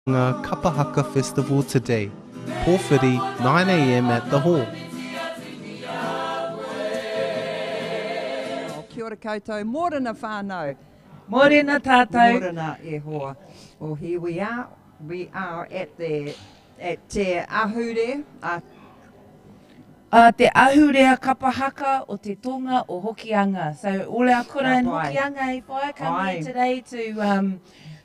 Nga Kapa Haka Festival today, Pōwhiri, 9am at the hall. Oh, kia ora koutou. Morena whānau. Morena tātou. Morena e hoa. Well, here we are. We are at the at Te Ahure. Uh, Uh, te ahurea kapa haka o te tonga o Hokianga. So all our kura in Hokianga e whai come Aye. here today to um,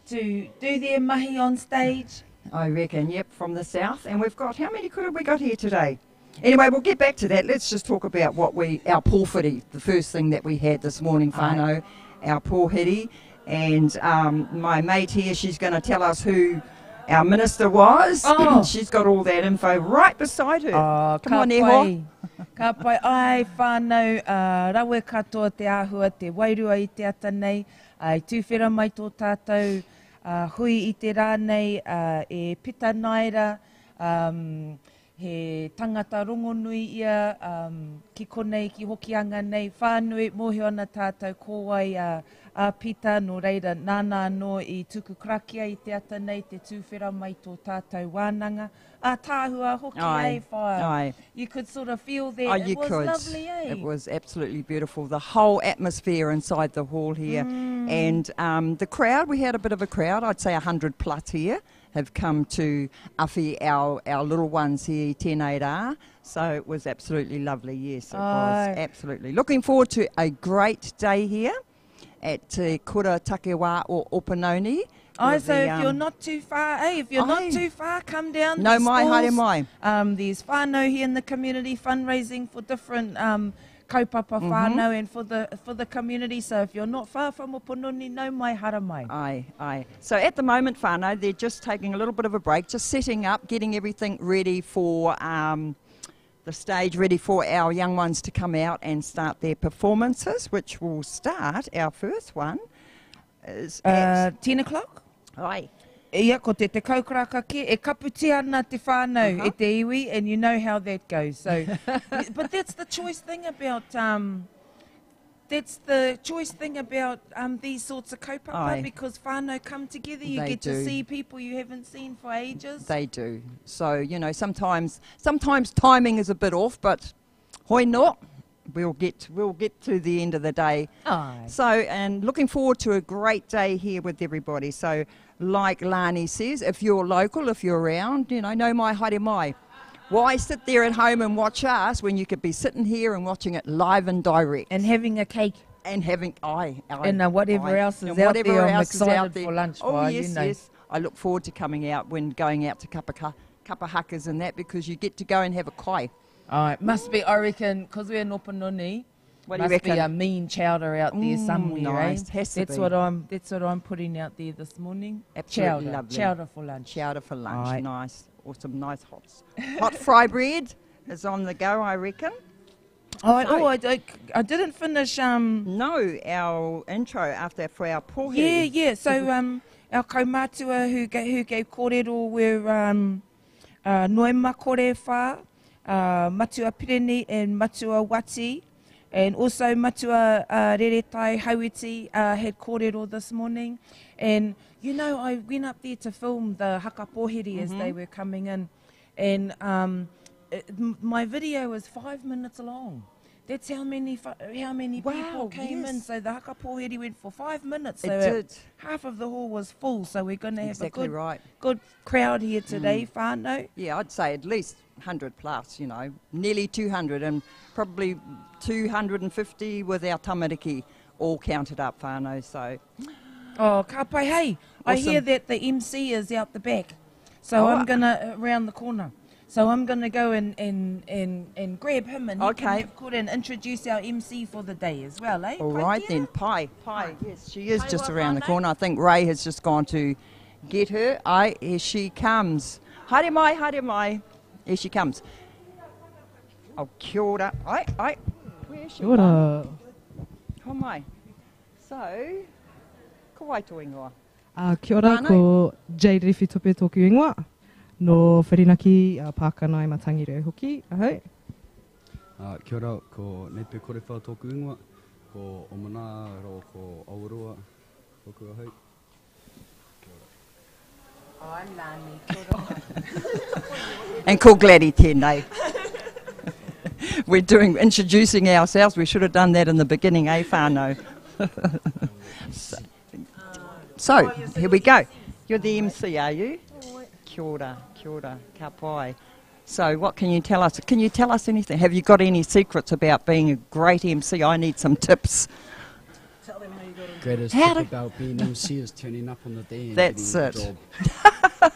to do their mahi on stage. I reckon, yep, from the south. And we've got, how many kura have we got here today? Anyway, we'll get back to that. Let's just talk about what we, our pōwhiri, the first thing that we had this morning, whānau, our pōhiri. And um, my mate here, she's going to tell us who our minister was. Oh. she's got all that info right beside her. Oh, Come on, eho. Ka pai, ai whānau, uh, rawe katoa te āhua, te wairua i te ata nei, uh, i tūwhera mai tō tātou uh, hui i te rā nei uh, e Pita Naera, um, He tangata rongonui ia um, ki konei, ki Hokianga nei, whānui, mōhio ana tātou ko wai a, a Pita, nō reira, nāna anō i tuku karakia i te ata nei, te tūwhera mai tō tātou wānanga. Ātaahua hoki, Aye, eh, whaea? aye. You could sort of feel that. Oh, it you was could. lovely, eh? It was absolutely beautiful. The whole atmosphere inside the hall here. Mm. And um, the crowd, we had a bit of a crowd, I'd say 100 plus here, have come to awhi our, our little ones here, tēnei rā. So it was absolutely lovely, yes, it Aye. was. Absolutely. Looking forward to a great day here at Te Kura Takiwā o Opononi. Aye, for so the, if you're um, not too far, eh, if you're Aye. not too far, come down. No There's mai, haere stalls. mai. Um, there's whānau here in the community fundraising for different um, kaupapa Mm-hmm. whānau and for the for the community. So if you're not far from Opononi, no mai hara mai. Aye, aye. So at the moment, whānau, they're just taking a little bit of a break, just setting up, getting everything ready for um, the stage, ready for our young ones to come out and start their performances, which will start, our first one is at... 10 o'clock? Aye. Ia, ko te te kaukaraka ke, e kaputia ana te whānau Uh-huh. e te iwi, and you know how that goes. So, but that's the choice thing about, um, that's the choice thing about um, these sorts of kaupapa, Aye. because whānau come together, you They get to do. see people you haven't seen for ages. They do. So, you know, sometimes sometimes timing is a bit off, but hoi not. We'll get, we'll get to the end of the day. Aye. So, and looking forward to a great day here with everybody. So, like Lani says, if you're local, if you're around, you know, no mai haere mai. Why sit there at home and watch us when you could be sitting here and watching it live and direct? And having a cake. And having, aye, aye, And, whatever aye. else is And out whatever there, I'm else is out excited there. for lunch, Oh, why, you yes, know. yes. I look forward to coming out when going out to kapa, kapa hakas and that because you get to go and have a kai. Aye, must be, I reckon, because we're in Opononi, What do you must be reckon? a mean chowder out there Mm, somewhere, nice. eh? Has to that's be. what I'm. That's what I'm putting out there this morning. Absolutely chowder, lovely. Chowder for lunch. Chowder for lunch, Aye. nice. Or some nice hot, hot fry bread is on the go, I reckon. Oh, I, So- oh, I, I, I didn't finish. Um, No, our intro after for our pōhiri. yeah, yeah. So um, our kaumātua who gave, who gave kōrero were um, uh, Noema Kore Whā, uh, Matua Pireni and Matua Wati, and also Matua uh, Reretai Hauiti uh, had kōrero this morning. And, you know, I went up there to film the haka pōhiri as they were coming in, and um, it, m- my video was 5 minutes long. That's how many how many Wow, people came in. yes. So the haka pōhiri went for 5 minutes. It So did. half of the hall was full. So we're going to have Exactly a good, right. good crowd here today, whānau. Yeah, I'd say at least 100 plus, you know, nearly 200 and probably 250 with our tamariki all counted up, whānau, so. Oh, ka pai, hey, I hear Awesome. that the MC is out the back. So Oh. I'm going to, round the corner. So I'm going to go and, and, and, and grab him and he can Okay. have kore and introduce our MC for the day as well, eh? All Pai right tērā? then, Pai, Pai, yes, she is Pai just wa around the whānau. corner. I think Ray has just gone to get her. Aye, here she comes. Haere mai, haere mai. Here she comes. Oh, kia ora. Aye, aye. Where is she? Kia ora. Ko mai. So, ko wai tō ingoa? Uh, kia ora, Whānau. ko Jade Riwhitope tōku ingoa. No Whirinaki, uh, Pākanai Matangireu hoki, ahau. Uh, kia ora, ko Nepe Korewha tōku ingoa, ko Omana rō ko Awaroa tōku ahau. Kia ora. Oh, I'm Lani. Kia ora. And call Gladdy tēnei. We're doing introducing ourselves. We should have done that in the beginning, eh, whānau? So, here we go. You're the MC, are you? Kia ora, kia ora, ka pai. So what can you tell us? Can you tell us anything? Have you got any secrets about being a great MC? I need some tips. Greatest How tip do- about being MC is turning up on the day and That's getting it. the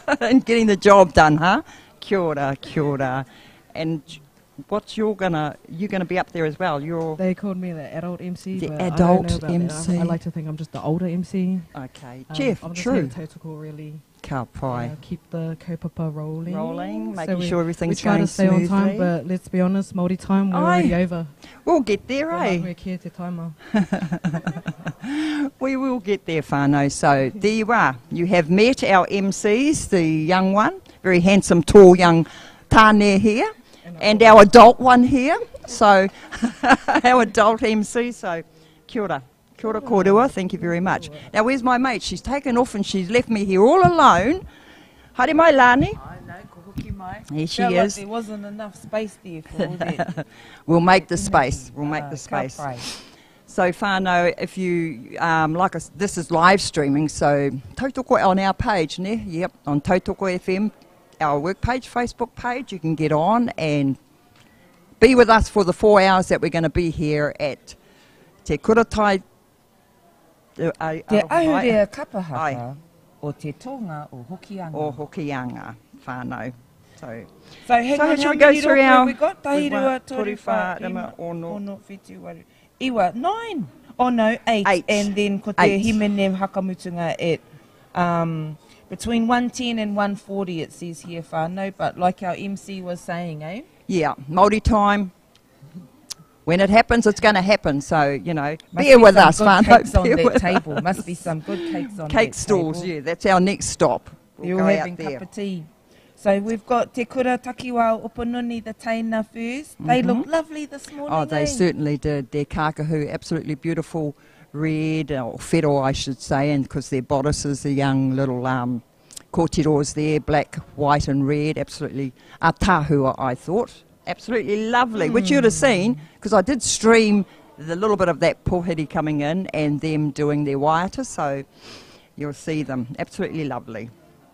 job. And getting the job done, huh? Kia ora, kia ora. And what's your gonna, you're gonna be up there as well. You're They called me the adult MC. The but I don't adult know about that. MC. I like to think I'm just the older MC. Okay. Jeff, I'm just true. here to tautoko, really. Ka pai. Keep the kaupapa rolling. Rolling, So making we, sure everything's we try going to stay smoothly. on time, but let's be honest, Māori time, we're Aye. already over. We'll get there, We're eh? like, we're kia te taima. We will get there, whānau. So there you are. You have met our MCs, the young one, very handsome, tall young tāne here, and our adult one here. So our adult MC. So kia ora. Kia ora kōrua. Thank you very much. Now, where's my mate? She's taken off and she's left me here all alone. Haere mai, Lani. I know, ko hoki mai. Here she Felt is. Like there wasn't enough space there for all that. We'll make the space. We'll make Ah, the ka space. pai. So whānau, if you like us, this is live streaming, so tautoko on our page, ne? Yep, on Tautoko FM, our work page, Facebook page, you can get on and be with us for the 4 hours that we're going to be here at Te Kuratai. Te ahurea kapahaka Ai. o te tonga o Hokianga. O Hokianga, whānau. So, So hang So on, should how we go many through rōpū our- we got? Tahi we rua, want toru, toru, whā, whā, rima, rima, ono. ono, whitu, waru. Iwa, 9. Oh no, 8. Eight. And then ko te Eight. himene hakamutunga at between 110 and 140 it says here whānau, but like our MC was saying, eh? yeah, Māori time. When it happens, it's going to happen. So, you know, Must bear be with some us, good whānau. cakes on bear that with table. us. Must be some good cakes on Cake that stalls, table. yeah, that's our next stop. We'll You're go having out there. cup of tea. So we've got Te Kura Takiwa o Opononi, the Taina first. They look lovely this morning. Oh, they eh? certainly did. Their kakahu, absolutely beautiful red, or whero, I should say, and because their bodices, the young little kōtiros there, black, white and red, absolutely atahua, I thought. Absolutely lovely, which you'd have seen, because I did stream the little bit of that pōhiri coming in and them doing their waiata, so you'll see them. Absolutely lovely.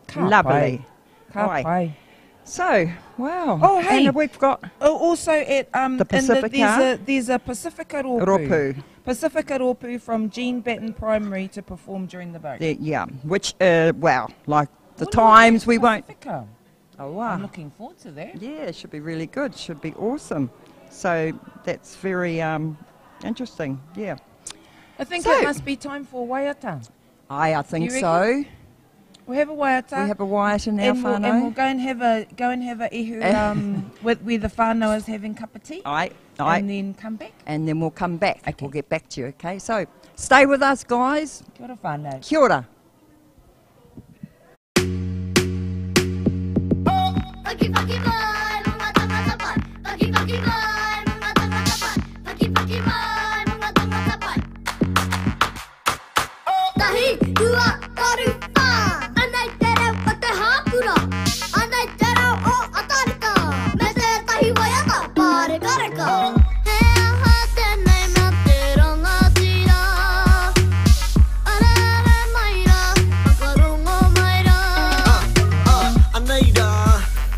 Ka Lovely. pai. Ka Aye. pai. So, wow. Oh, hey. And we've got Oh, also at The in Pacifica. there's a Pacifica Rōpū. Rōpū. Pacifica Rōpū from Jean Batten Primary to perform during the break. The, yeah, which, wow, like the Wonder what times is we won't. Pacifica. Oh, wow. I'm looking forward to that. Yeah, it should be really good. Should be awesome. So that's very interesting. Yeah. I think So- it must be time for waiata. I think You so. We'll have a waiata. We have a waiata now, and we'll, whānau. and we'll go and have a ihu with where the whānau is having cup of tea. Aye, aye. And then come back. And then we'll come back. Okay. We'll get back to you, okay? So stay with us, guys. Kia ora whānau. Kia ora. Paki paki mai, mga tangata pai. Paki paki mai, mga tangata pai. Paki paki mai, mga tangata pai. Tahi, rua, toru, whā. Anei te reo o te hāpura. Anei te reo o Atarika. Me tētahi waiata, pārekareka. He aha tēnei mea te rangatira. Arere mai rā, whakarongo mai rā. Anei rā,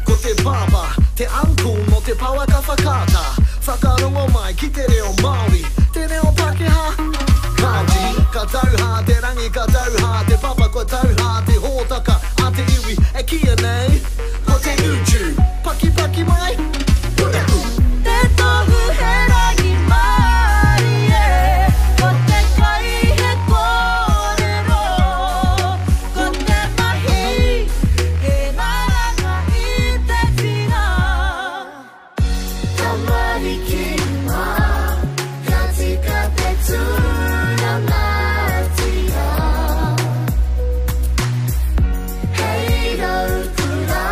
ko te baba, te uncle no te pouaka whakaata. Whakarongo mai ki te reo Māori, te reo Pākehā. Kāti, ka tauhā te rangi, ka tauhā te papa, kua tauhā te hōtaka a te iwi e kia nei, ko te YouTube, paki paki mai, puraku. Te tohu he rangi mārie, ko te kai he kōrero, ko te mahi he maranga i te tira. Tamariki mā, ka tika te tūrangatia. Hei raukura,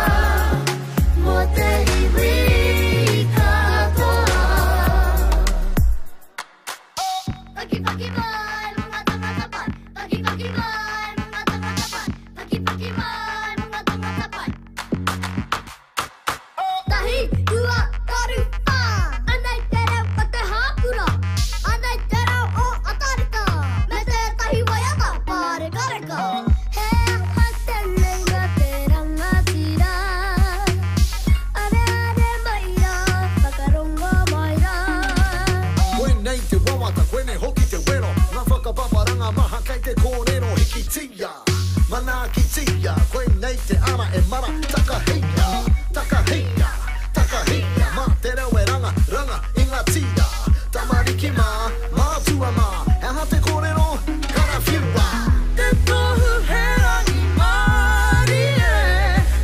tia Koinei te ara e mara Takahia, takahia, takahia Mā te reo e ranga, ranga i ngā tira Tamariki mā, mātua mā He aha te kōrero? Karawhiua! Te tohu he rangimārie,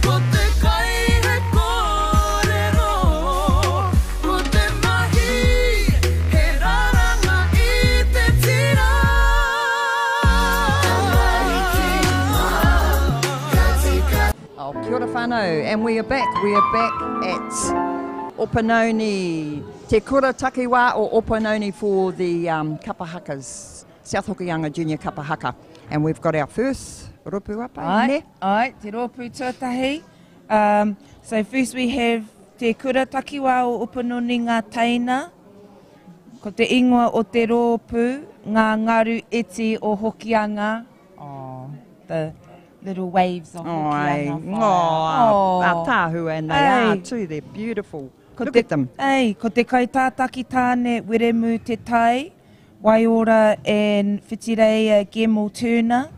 ko te kai he kōrero, ko te mahi he raranga i te tira. Oh, kia ora whānau, and we are back. We are back at Opononi, Te Kura Takiwā o Opononi for the kapa hakas, South Hokianga Junior Kapa Haka. And we've got our first rōpū apa, Ai, ne? ai, te rōpū tuatahi. So first we have Te Kura Takiwā o Opononi Ngā Teina. Ko te ingoa o te rōpū, Ngā Ngaru Iti o Hokianga. Oh, the little waves of Ai, Hokianga ngā, fire. Oh. ātaahua, and they are Ai. too, they're beautiful. Ko Look te, at them. Ei, ko te kaitātaki tāne Wiremu Te Tai, Waiora and Whitireia Gemmell Turner,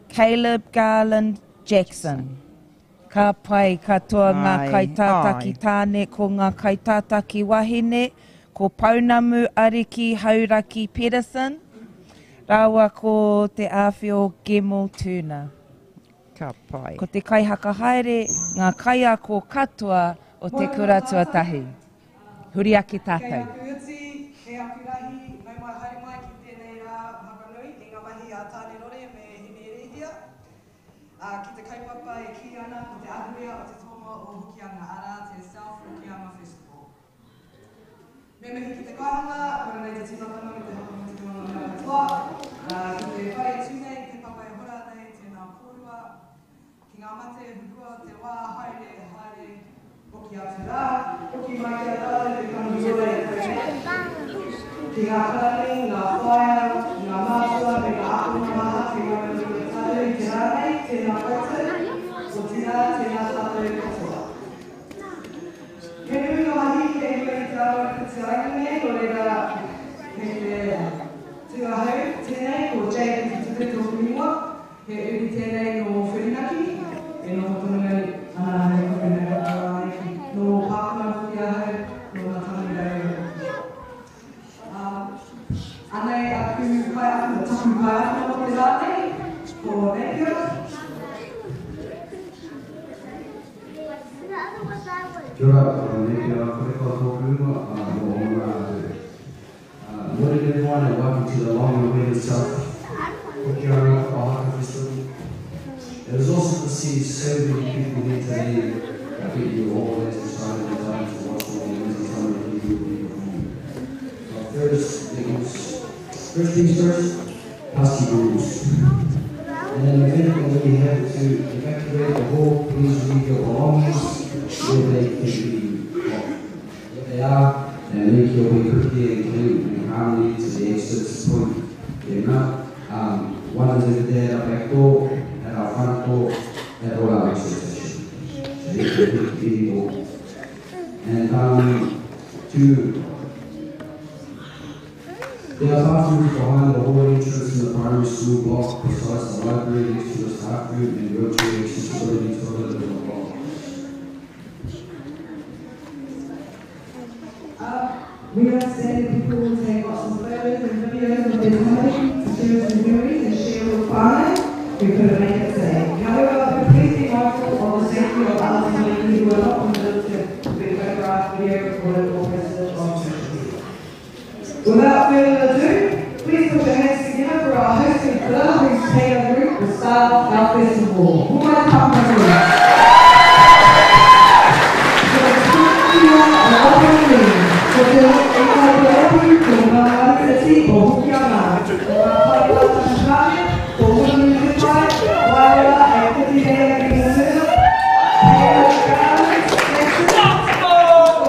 Caleb Garland Jackson. Ka pai katoa ngā Ai, kaitātaki ai. tāne, ko ngā kaitātaki wahine, ko Pounamu Ariki Hauraki Pedersen, rāua ko Te Āwhio Gemmell Turner. Ka pai. Ko te kaihaka haere, ngā kaiako katoa o te kura tuatahi. Huri ake Kei tātou. aku uti, kei aku rahi, nau mai haere mai ki tēnei rā whakanui i ngā mahi a Tāne Rore me Hinerehia. Ki te kaupapa e kī ana ko te ahurea o te tōmua o Hokianga, arā te South Hokianga Festival. Me mihi ki te kaihanga, kore nei te tīmatanga me te whakamutunga o ngā mea katoa. Ki te whare e tū nei, te papa e hora nei, tēnā kōrua. Ki ngā mate huhua o te wā, haere, haere, hoki atu rā, hoki mai ki a tātou te kanohi ora i te nei. Ki ngā karani, ngā whaea, ngā mātua me ngā ākonga maha kei waenganui i a tātou i te rā nei, tēnā koutou, otirā, tēnā tātou katoa. He nui ngā mahi kei mua i te ao i te rangi nei, nō reira, kei te tū ahau tēnei, ko Jade Te Tupe tōku ingoa, he uri tēnei nō Whirinaki, e noho tonu nei ana ahau ko tēnei whakaaro nei, nō Pākehā hoki ahau, nō ngā Tangirau hoki. Anei aku kaiako, taku kaiako mō te rā nei, ko Napier. Kia ora, ko Napier Korewha tōku ingoa, nō Ongarā ahau. Morning everyone and welcome to the long awaited South Hokianga Kapa Haka Festival. It is awesome to see so many people here today. I bet you all as excited as I am to watch all the amazing tamariki who will be performing. But first things first, housekeeping rules. In an event that we have to evacuate the hall, please leave your belongings where they can be, where they are, and make your way quickly and clean and calmly to the exits point them out. One is over there at our back door, at our front door, at all our exit stations. So you can pick any door. And two, there are bathrooms behind the hall entrance in the primary school block, besides the library next to the staff room and wheelchair accessibility toilet in the block. We understand that people will take lots of photos and videos of their comedy to share as memories and share with whānau who couldn't make it today. However, please be mindful of the safety of others who are not permitted to be photographed, video recorded or posted on social media. Without further ado, please put your hands together for our hosting kura, whose Taylor group will start off our festival. Hūmai tāpuna. Ko te ingoa o te rōpū, ko ngā Ngaru Iti o Hokianga. Ko ngā kaitātaki tāne, ko Wiremu Te Tai, Waiora and Whitireia Gemmell Turner, Caleb Garland Jackson, ko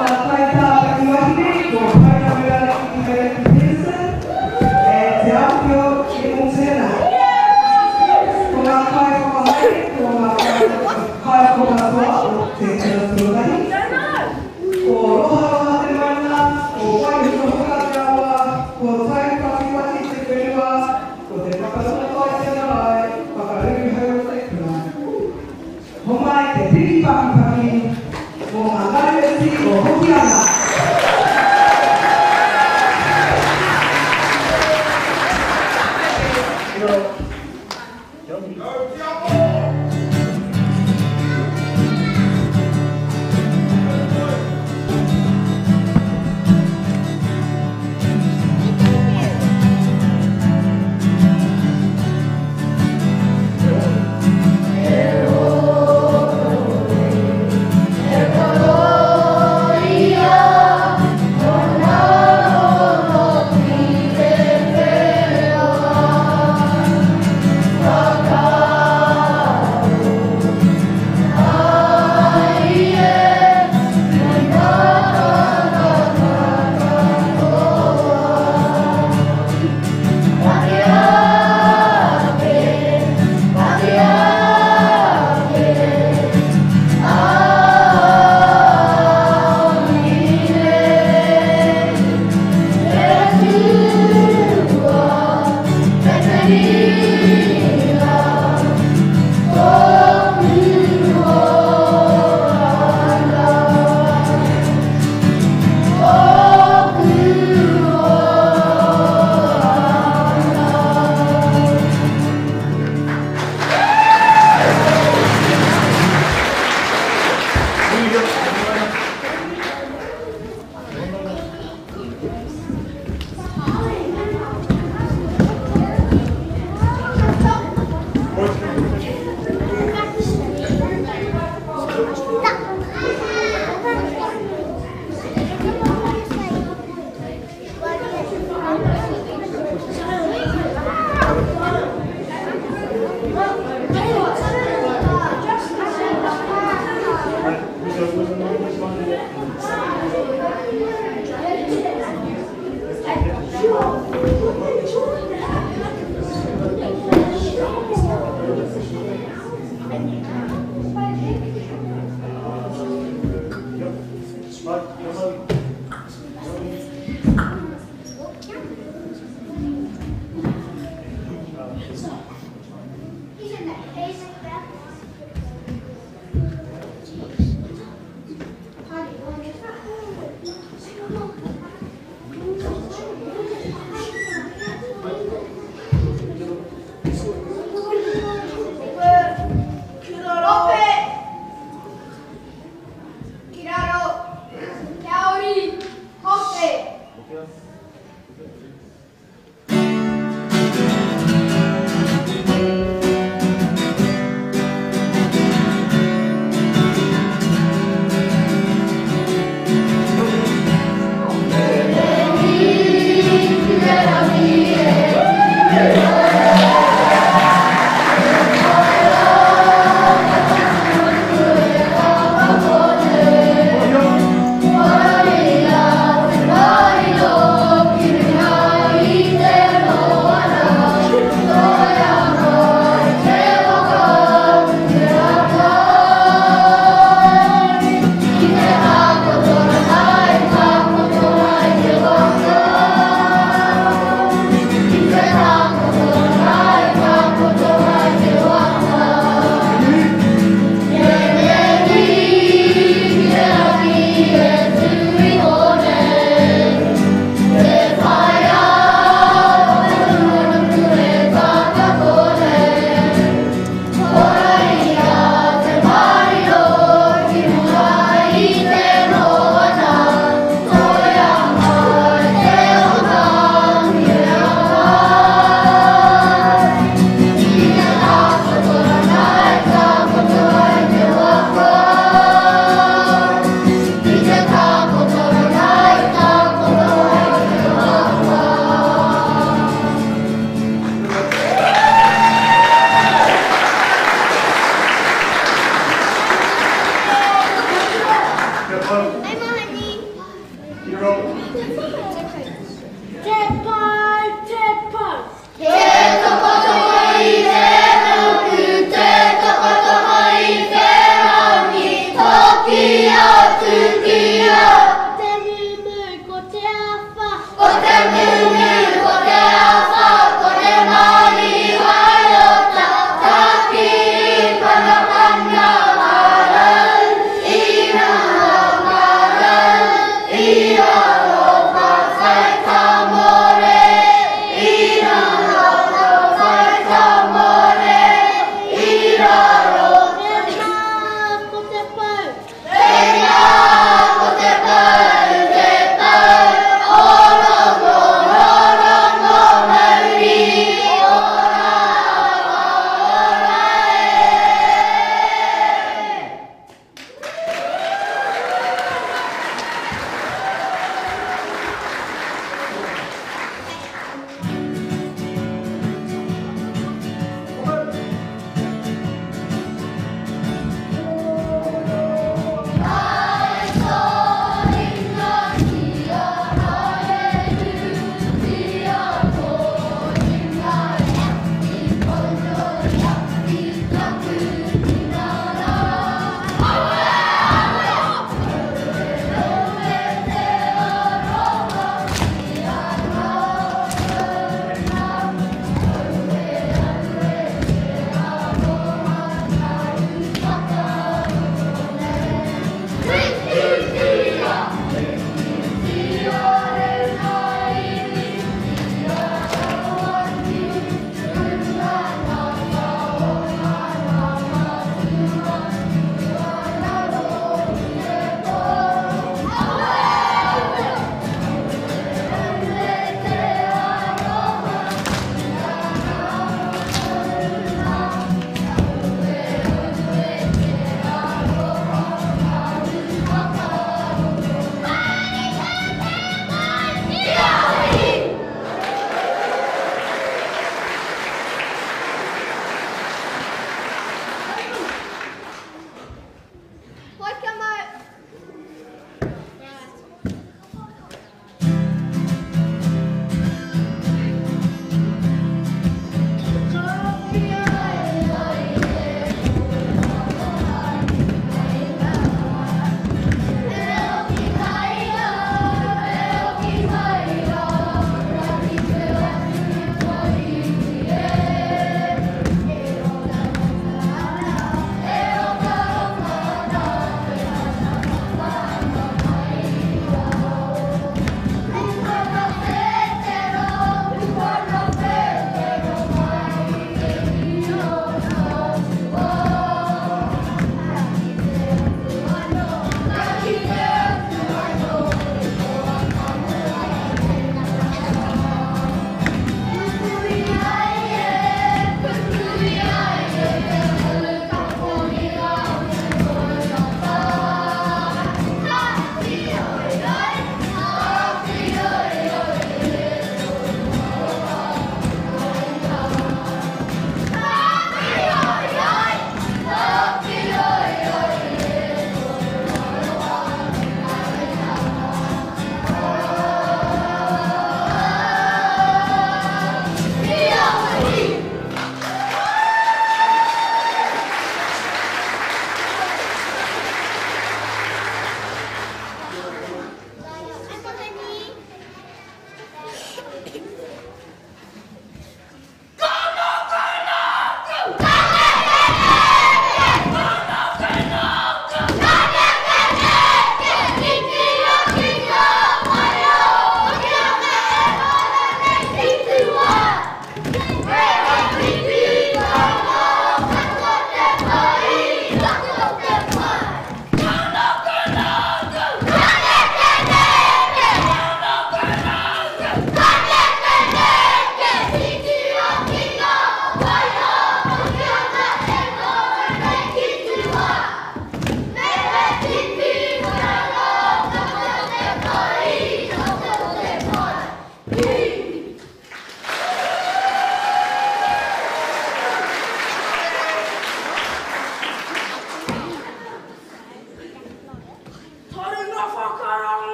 ngā kaitātaki wahine, ko Pounamu Ariki Hauraki Pedersen, and Te Āwhio Gemmell Turner. Ko ngā kaiwhakahaere, ko ngā kaiako katoa o te kura tuatahi. Ko Roharoha te maunga, ko Waihukahuka te awa, ko Taupatiwati te whenua, ko te University o Hokianga.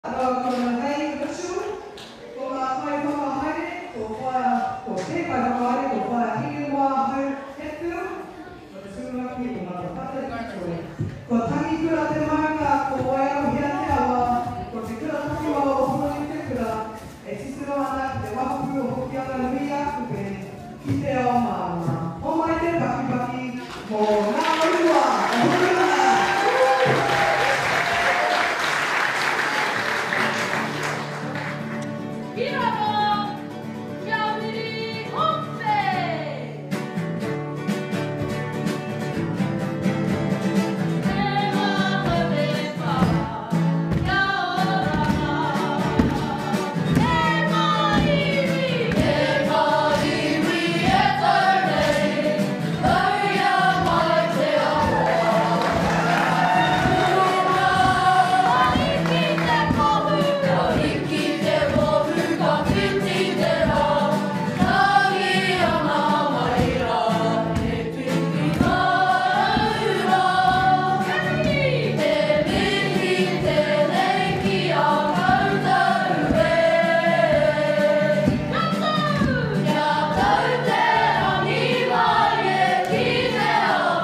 Rāua ko Mahei Mitchell, ko ngā kaiwhakahaere, ko Whaea, ko te kaiwhakahaere, ko Whaea Hinemoa Hau Hatfield, ko te tumuaki o Mata Patariki Toi. Ko Tangikura te maunga, ko Waiarohia te awa, ko Te Kura Takiwā o Opononi te kura, e titiro ana ki te wahapū o Hokianga nui a Kupe, ki te ao mārama. Homai te pakipaki mō ngā urua o Hokianga! Ki raro, kia wiri hope! E ngā hau e whā, kia ora rā. E ngā iwi, e ngā iwi e tau nei, mauria mai te aroha. Ka hiki te kohu, ka hiki te mohu, ka whiti te rā. Tangi ana mai rā, e piki maraura. He mihi tēnei ki a koutou e. Kia tau te rangimarie ki te ao.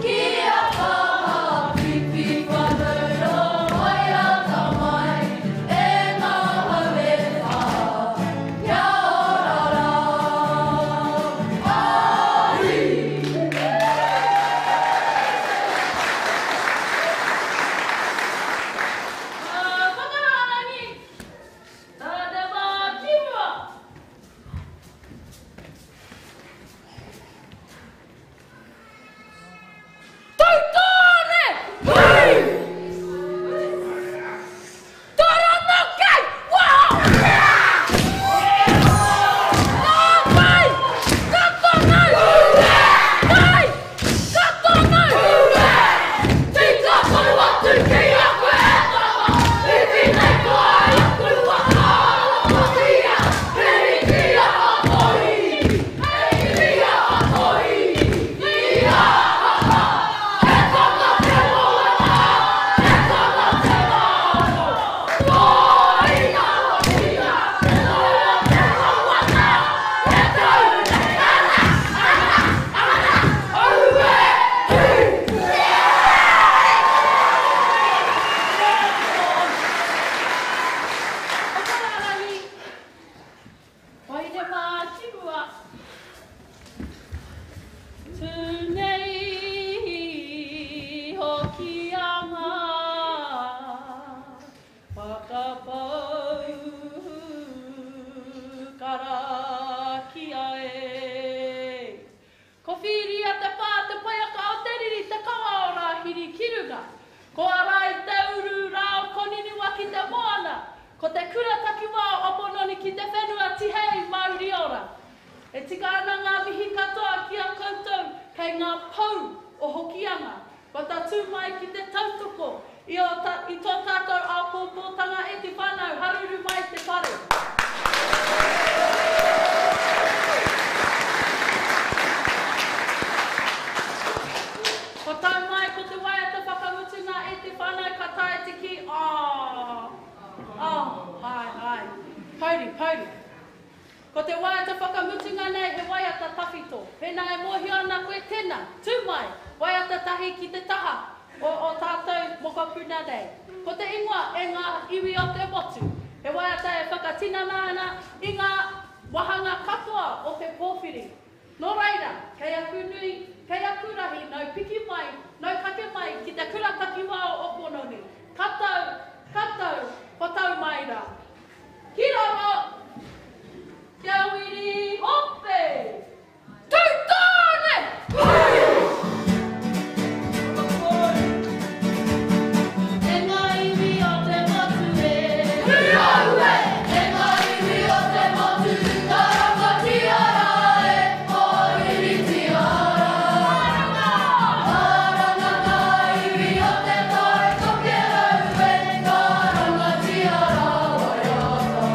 Kia kaha pipi whanau rā waiata mai, e ngā hau e whā, kia ora rā. Ahi! Whakararangi, tā te wā ki mua. Tautāne! Hui! Toronoke! Wā! Nā mai! Katoa nau! Mai! Katoa nau! Tika tonu atu ki a koe e tama! I tēnei koa i aku waka! Patia! Piritia a toi! Piritia a toi! Ia haka! E tama te moana! E tama te mano! Toina hokia! Te noa te moana! E tau nei! Ana! Ana! Ana! Aue! Whakararangi, waire mā ki mua. Tū nei Hokianga, whakapau karakia e. Ko Whiria te pā, te paiaka o te riri, te kawa o Rāhiri ki runga. Ko Arai te uru rā o Koniniwa ki te moana, ko te kura takiwā o Opononi ki te whenua tihei mauri ora. E tika ana ngā mihi katoa ki a koutou kei ngā pou o Hokianga, kua tatū mai ki te tautoko i ō i tō tātou āpōpōtanga e te whānau haruru mai te whare. Ko tau mai ko te waiata whakamutunga e te whānau ka taea te kī, Aah! Aah! Hai, hai. Pouri, pouri. Ko te waiata whakamutunga nei he waiata tawhito. Pēnā e mōhio ana koe tēnā, tū mai, waiata tahi ki te taha o ō tātou mokopuna nei. Ko te ingoa e ngā iwi o te motu. He waiata e whakatinana ana i ngā wāhanga katoa o te pōwhiri. Nō reira, kei aku nui, kei aku rahi, nau piki mai, nau kake mai ki te kura takiwā o Opononi. Ka tau, ka tau, kua tau mai rā. Ki raro! Kia wiri hope! Tū tāne! E ngā iwi o te motu e. Huraue! E ngā iwi o te motu, karangatia rā e, kōriritia rā. Karanga! Karanga ngā iwi o te tai tokerau e, karangatia rā waiata.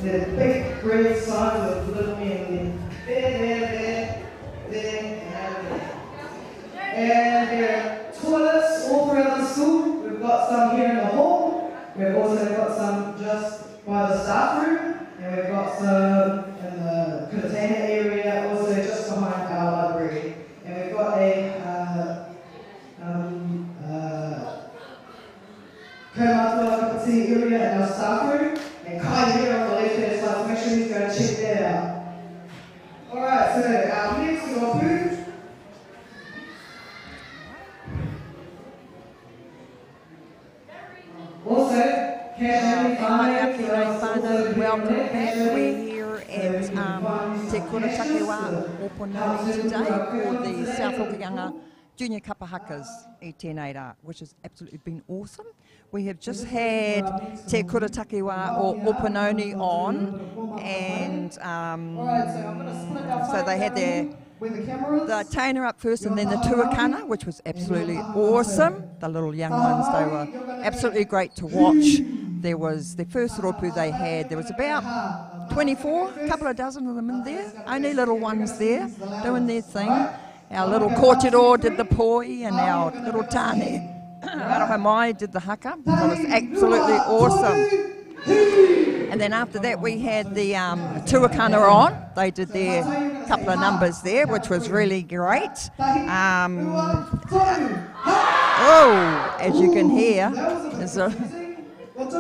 They're big red signs with little men there, there, there, there, and there. And there are toilets all throughout the school. We've got some here in the hall. We've also got some just by the staff room. And we've got some in the container area, also just behind our library. And we've got a Kaumatua cup of tea area in our staff room. And Kai here on the left hand side, so make sure you go and check that out. Alright, so our next rōpū. Also, cash only whānau, welcome back. We're here at Te Kura Takiwā Opononi today for the South Hokianga Junior Kapa Hakas i tēnei rā, which has absolutely been awesome. We have just had Te Kura Takiwā o Opononi on, and so they had their the taina up first and then the tuakana, which was absolutely awesome. The little young ones, they were absolutely great to watch. There was the first rōpū they had, there was about 24, a couple of dozen of them in there, only little ones there doing their thing. Our little kōtiro did the poi and our little tāne Aroha Mai did the haka. It was absolutely awesome. And then after that we had the tuakana on. They did their couple of numbers there, which was really great. Oh, as you can hear,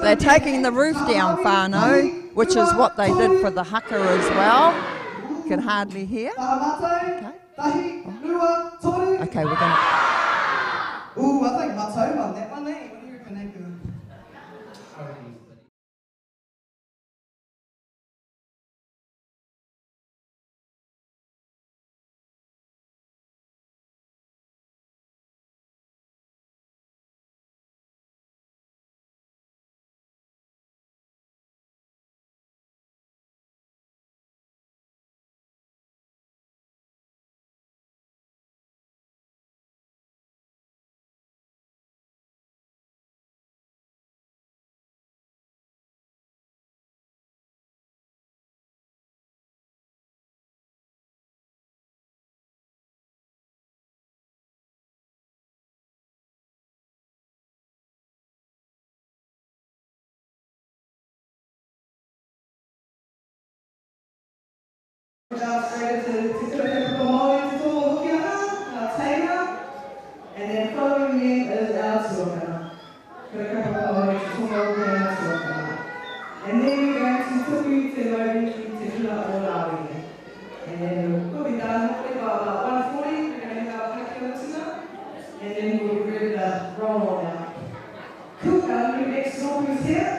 they're taking the roof down, whānau, which is what they did for the haka as well. You can hardly hear. Okay. Okay, we're going to... Ooh, I think Matau won that one, eh? What do you reckon, Andrew? Straight into Te Kura Kaupapa Māori Te Tō Hokianga, our teina, and then following them is our tuakana. Kura Kaupapa Māori Te Tō Hokianga tuakana. And then we're going to tuku te mauri ki te kura o Rāwene. And then we'll be done hopefully by about 1:40, we're going to have our karakia mutunga, and then we'll be ready to roll on out. Cool, our new next rōpū's here.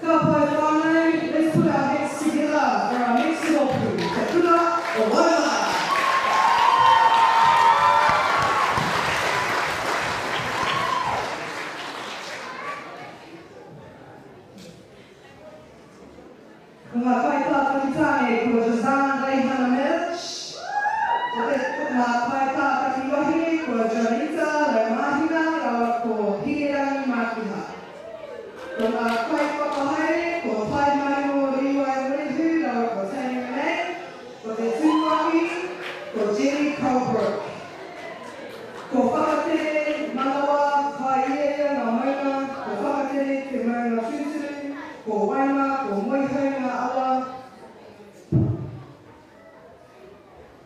Ka pai whānau, let's put our hands together for our next rōpū, Te Kura o Waimā. Ko ngā kaitātaki tāne, ko Jazan Reihana Mirch. Ko te ngā kaitātaki wahine, ko Janita Raumahina, rawa ko Hirangi Mākiha. Ko ngā kaiwhakahaere, ko Taimarino Riwai Murihu, rawa ko Tania Renee. Ko te tumuaki, ko Jenny Colebrook. Ko Whakatere Manawa Kaieria ngā maunga, ko Whakatere te maunga tūturu, ko Waima, ko Moehau ngā awa,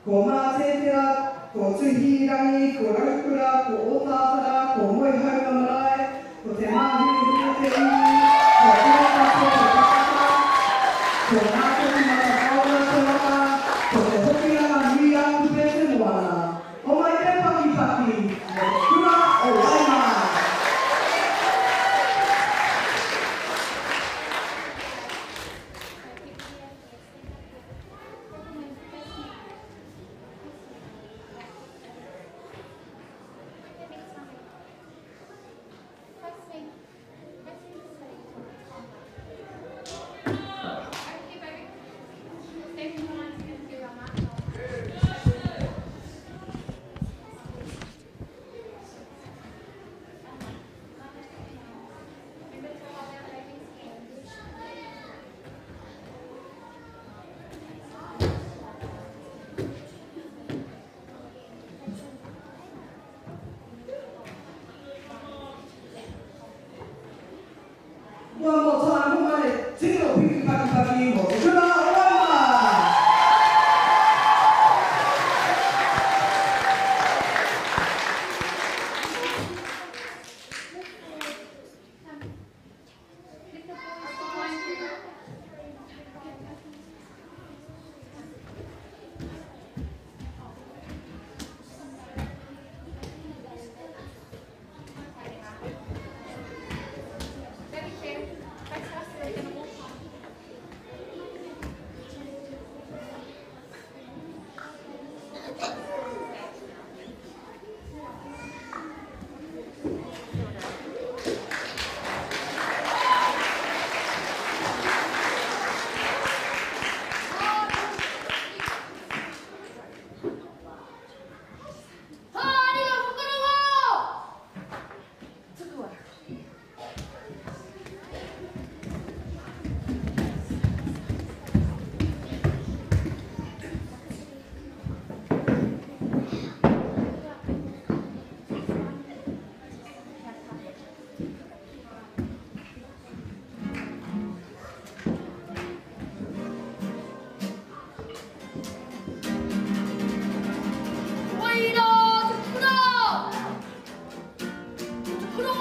ko Mātētera, ko Tuhirangi, ko Raukura, ko Ōtātara, ko Moehau ngā marae, ko Te Māhurihuri te iwi, ko Tūrakato te takata, ko Ngātohu Matawhaora te waka, ko Te Hokianga nui a Kupe te moana. O mai te pakipaki, me Te Kura o Waimā. One more time, homai tino piki paki paki mō te kura o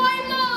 Waimā!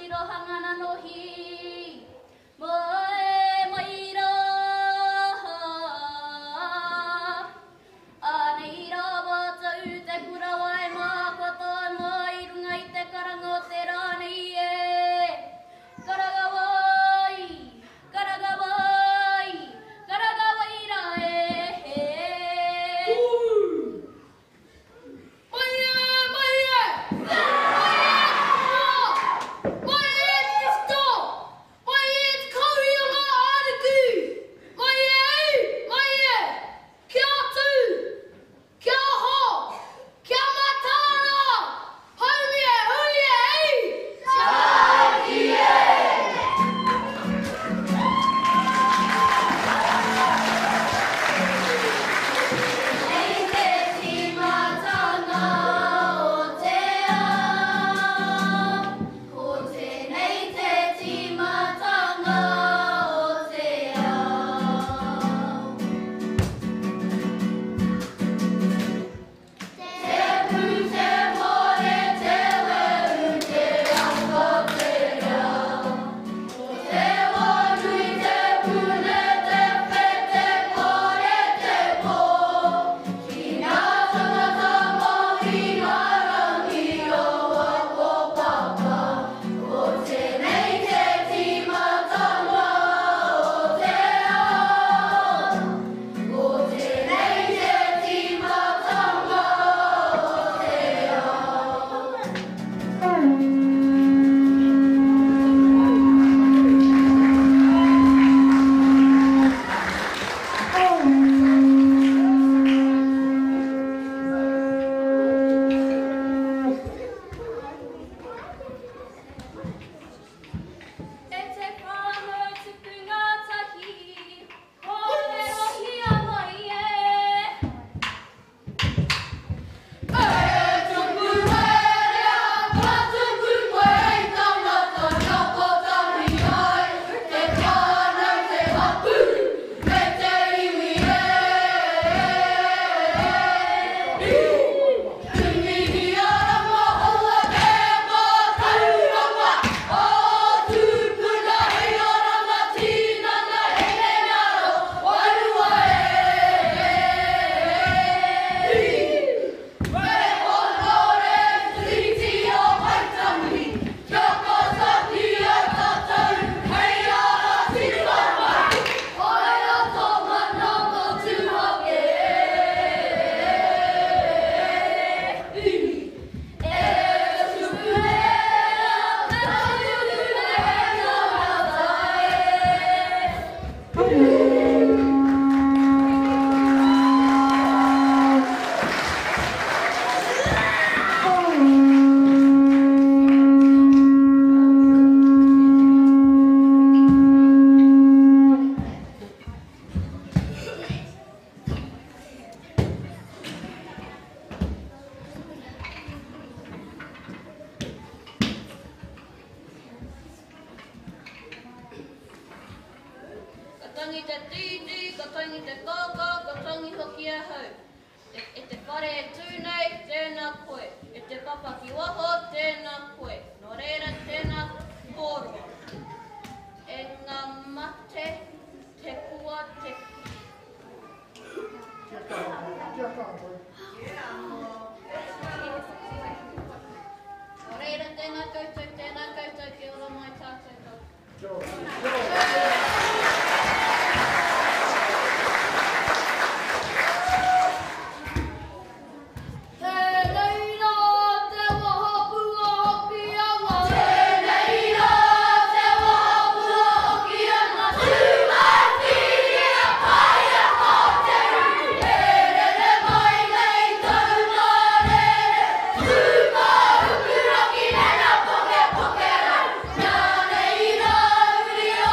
Tirohanga nanohi, moe mai rā. tangi te tītī, ka tangi te kākā, ka tangi hoki ahau. E te whare e tū nei, tēnā koe. E te papa ki waho, tēnā koe. Nō reira, tēnā kōrua. E ngā mate, te kua, te... Kia kaha, kia kaha koe. Nō reira, tēnā koutou, tēnā koutou, kia ora mai tātou katoa. Kia ora, kia ora. Tēnei rā te wahapua hoki anga. Tēnei rā te wahapua hoki anga. Tūmatiria paia ko te uru. E rere mai nei taungarere. Tūmāhukurangi nena poke poke rau. Nā nei rā uri o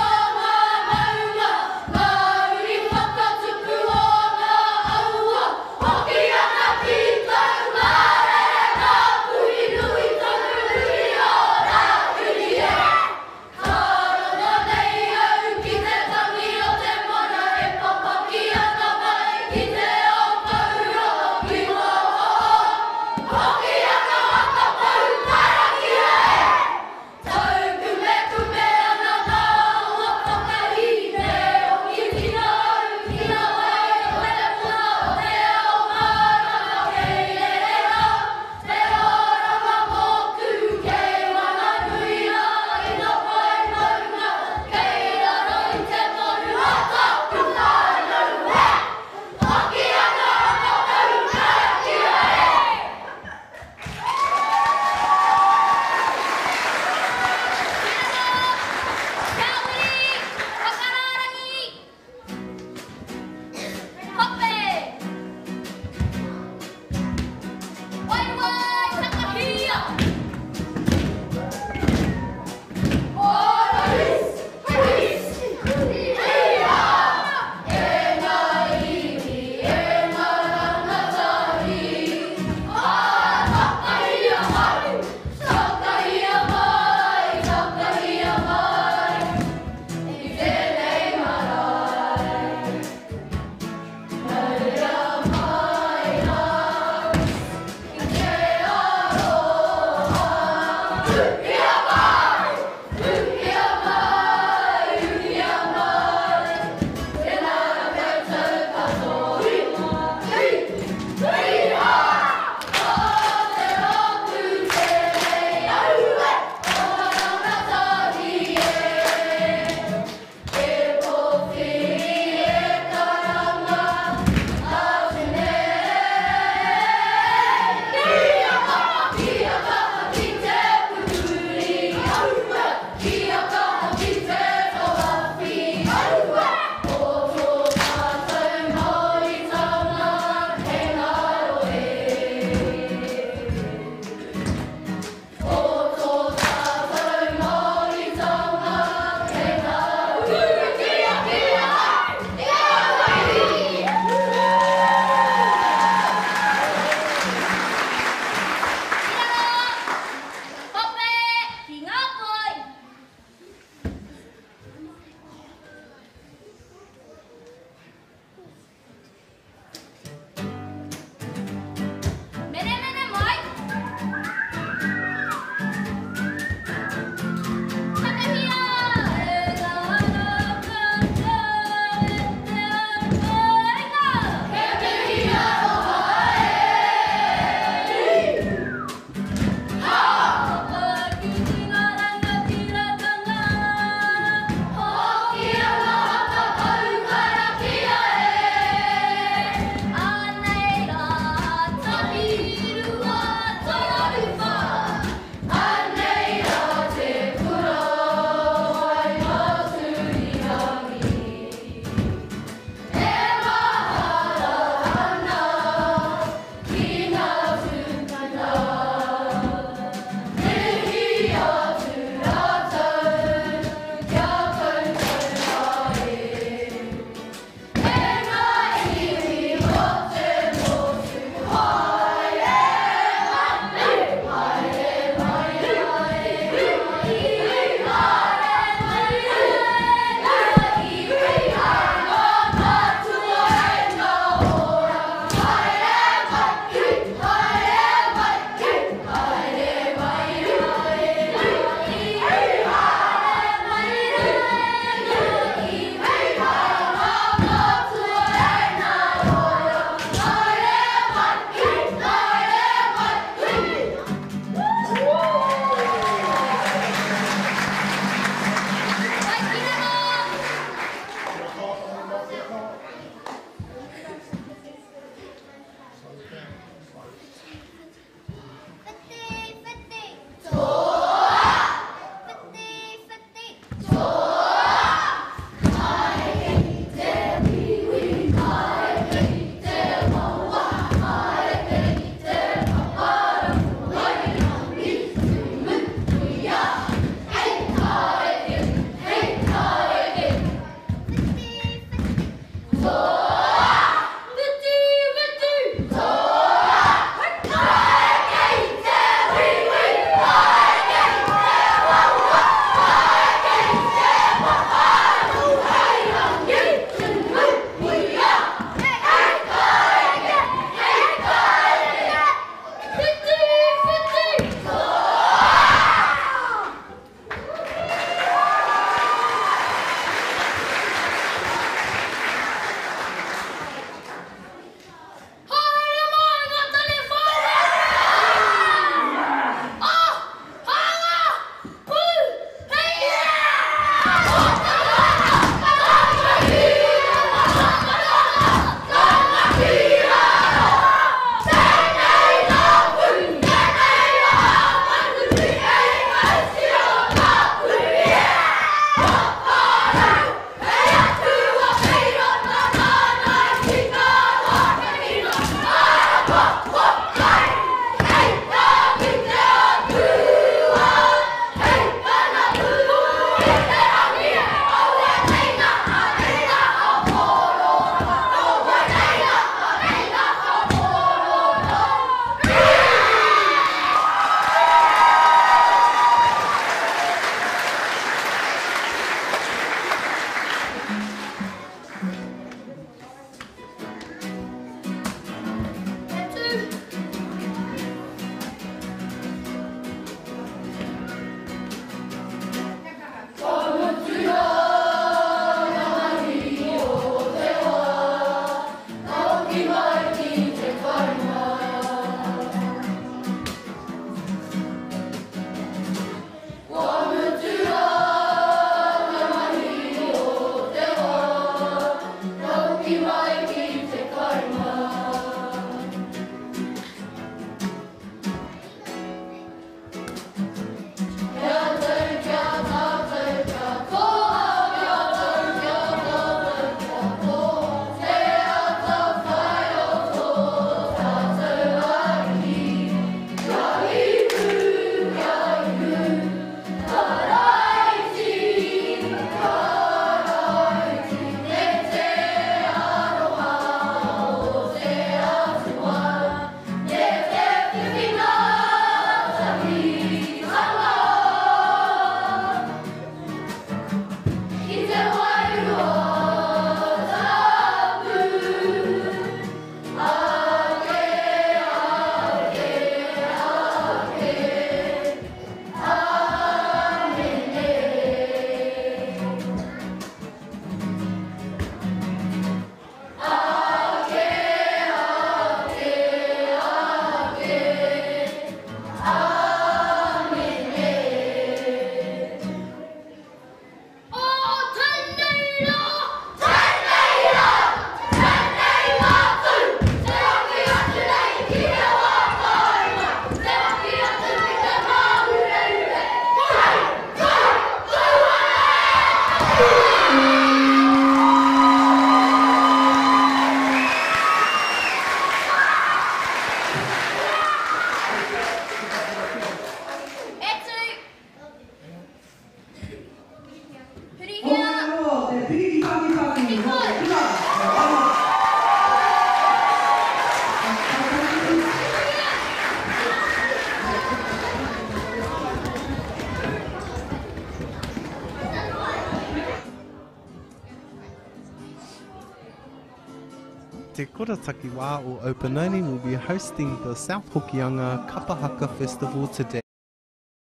Te Kura Takiwā o Opononi will be hosting the South Hokianga Kapa Haka Festival today,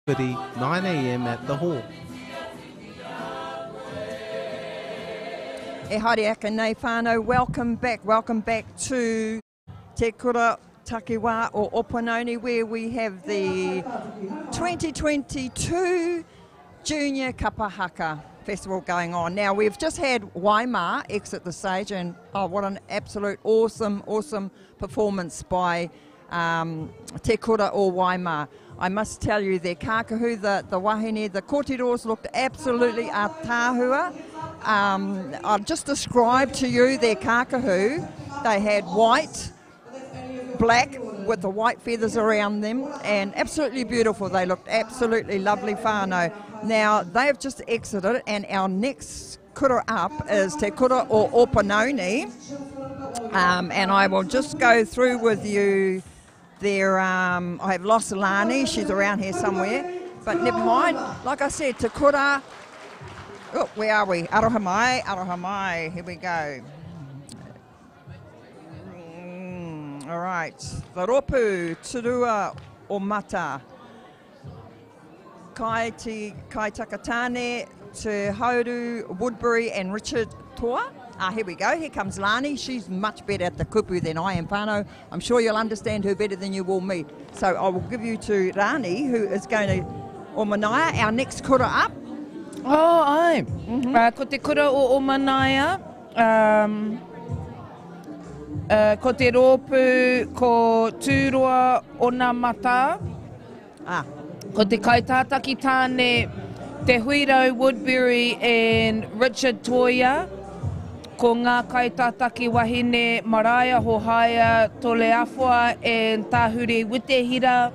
9am at the hall. E haere ake nei whānau, welcome back, welcome back to Te Kura Takiwā o Opononi where we have the 2022 Junior Kapa Haka Festival going on. Now we've just had Waima exit the stage and oh what an absolute awesome, awesome performance by Te Kura o Waima. I must tell you, their kākahu, the wahine, the kōtiros looked absolutely ātaahua. I'll just describe to you their kākahu. They had white, black, with the white feathers around them, and absolutely beautiful. They looked absolutely lovely whānau. Now, they have just exited, and our next kura up is Te Kura o Opononi. And I will just go through with you their, I have lost Lani, she's around here somewhere, but never mind. Like I said, Te Kura, oh, where are we? Aroha mai, aroha mai, here we go. All right, the Ropu, Turua o Mata, Kai Te Kai Takatane, Te Hauru, Woodbury and Richard Toa. Here we go, here comes Lani. She's much better at the kupu than I am, whānau. I'm sure you'll understand her better than you will me. So I will give you to Rani, who is going to, o Manaia, our next kura up. Oh, ai. Ko te kura o Manaia, ko te rōpū, ko Tūroa Onamata, ko te kaitātaki tāne, Te Huirau Woodbury and Richard Toia, ko ngā kaitātaki wahine Maraea Hohaia Toleafoa and Tāhure Witehira,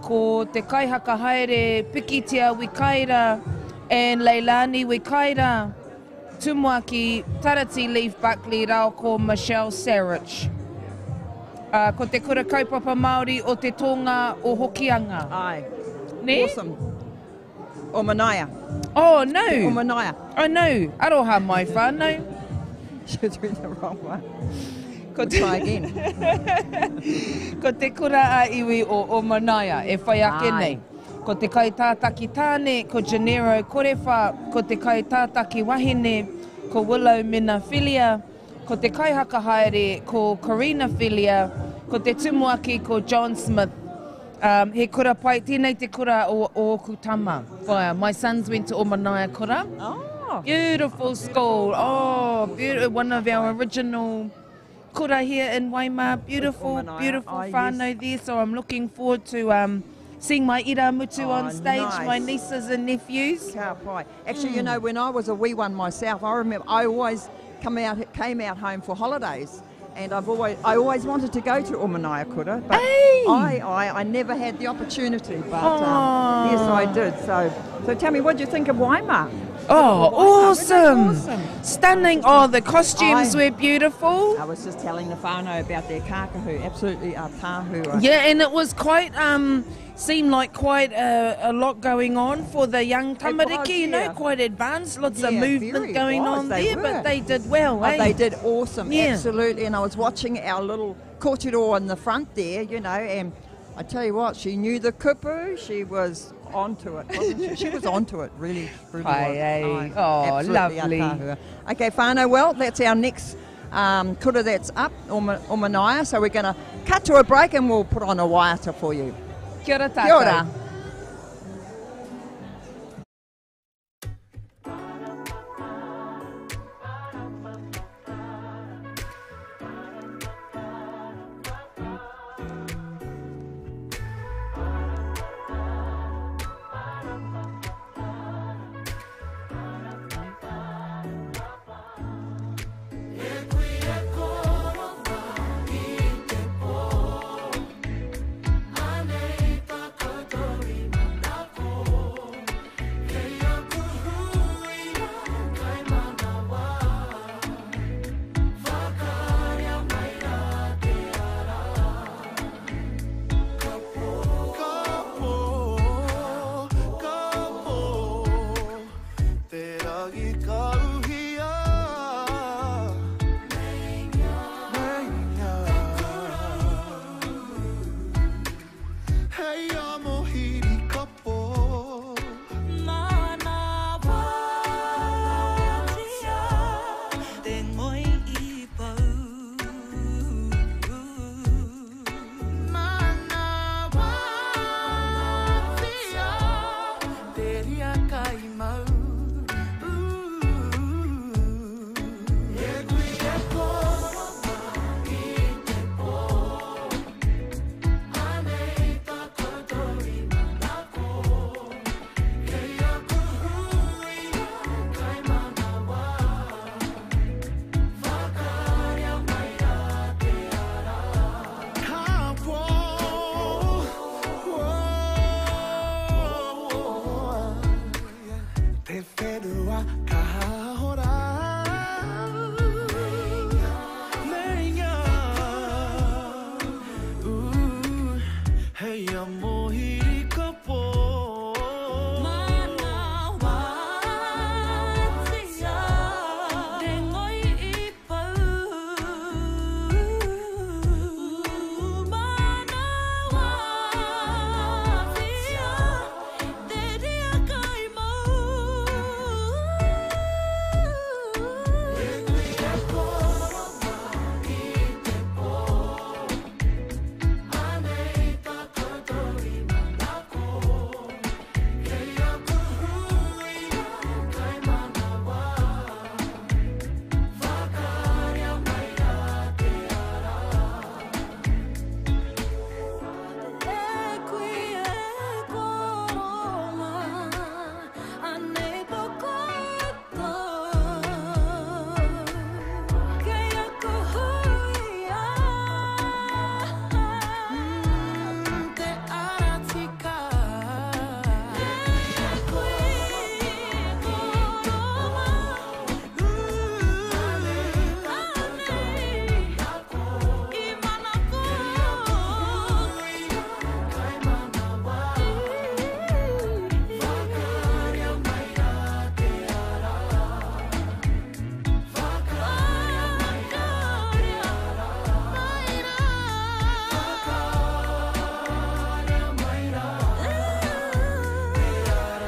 ko te kaihaka haere Pikitia Wikaira and Leilani Wikaira, Tumuaki Tarati Leaf Buckley rao ko Michelle Sarich. Ko te kura kaupapa Māori o te tōnga o Hokianga. Ai. Ne? Awesome. O Manaia. Oh, no. O Manaia. Oh, no. Aroha mai whānau. She's read the wrong one. Ko te, try again. Ko te kura a iwi o Manaia e whai ake nei. Ko te kaitātaki tāne, ko Gennaro Korewha, ko te kaitātaki wahine, ko Willow Mena Filia, ko te kaihaka haere, ko Karina Filia, ko te tumuaki, ko John Smith. He kura pai, tēnei te kura o ōku tama. Whaia, my sons went to Omanaia kura. Oh. Beautiful school. Oh, beautiful. One of our original kura here in Waima. Beautiful, beautiful whānau there. So I'm looking forward to seeing my iramutu on stage, nice. My nieces and nephews. Ka pai. Actually, you know, when I was a wee one myself, I remember I always came out home for holidays. And I always wanted to go to Omanaia Kura, but I never had the opportunity. But yes, I did. So tell me, what do you think of Waima? Oh, awesome. awesome! Stunning. Oh, the costumes were beautiful. I was just telling the whānau about their kākahu, absolutely ātaahua. Yeah, and it was quite, seemed like quite a lot going on for the young tamariki, you know, quite advanced, lots of movement going on there, but they did well, eh? They did awesome, absolutely. And I was watching our little kōtiro in the front there, you know, and I tell you what, she knew the kupu, she was onto it, wasn't she? She was onto it, really, really was. Oh, lovely. Okay, whānau, well, that's our next kura that's up, o Manaia, so we're going to cut to a break and we'll put on a waiata for you. Kia ora tātou. Kia ora. kai mau. E kui e koro i te pō, anei tā koutou i manako. Kei aku huia kai manawa, whakaaria mai rā te ara. Ka pō, te whenua ka hora. Meinga, ooh, hei a mohiri ka pō. Manawatia, te ngoi i pau. Manawatia, te ria kai mau. E kui e koro i te pō, anei tā koutou i manako. Kei aku huia kai manawa, whakaaria mai rā te ara. E kui e koro mā, anei tō koutou. Kei aku huia. Te ara tika. E kui e koro mā, anei i manako. Kai manawa, whakaaria mai rā te ara. Whakaaria mai rā te ara. Whakaaria mai rā te ara.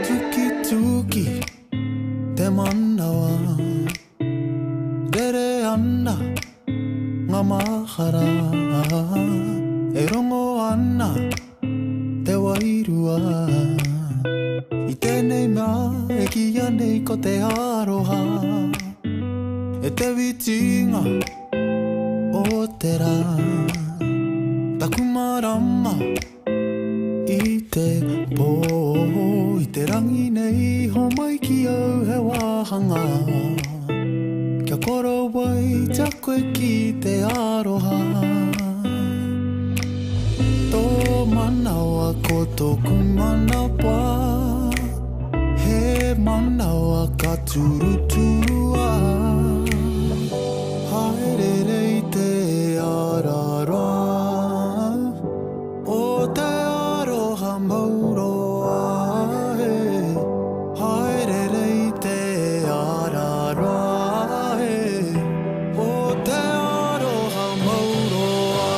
Tuki tuki te manawa, rere ana ngā mahara, e rongo ana te wairua. I tēnei mea e kia nei ko te aroha, e te witinga o te rā. Taku marama i te pō, i te rangi nei ho mai ki au he wāhanga. Kia korowai tia koe ki te aroha. Tō manawa ko tōku manawa, he manawa ka turuturua. Haere rei te ara roa, o te aroha mauroa, he. Haere rei te ara roa, he, o te aroha mauroa.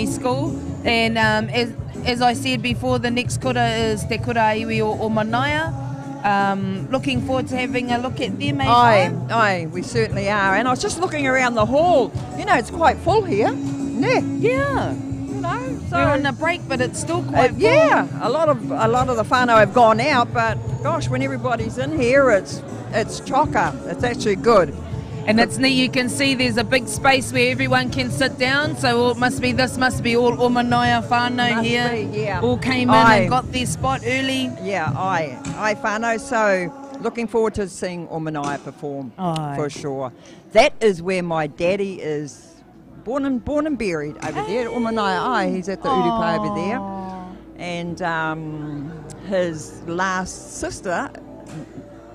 School, and as I said before, the next kura is Te Kura Iwi o Manaia. Looking forward to having a look at them, eh? Aye, aye, we certainly are. And I was just looking around the hall. You know, it's quite full here. Yeah. Yeah. You know, so we're on a break, but it's still quite full. Yeah, a lot of the whānau have gone out, but gosh, when everybody's in here, it's chocker. It's actually good. And it's neat, you can see there's a big space where everyone can sit down, so it must be, this must be all o Manaia whānau here. Be, yeah. All came in and got their spot early. Yeah, aye whānau, so looking forward to seeing o Manaia perform, for sure. That is where my daddy is Born and born and buried over there at Omanaia. Aye, he's at the Urupa over there. And his last sister,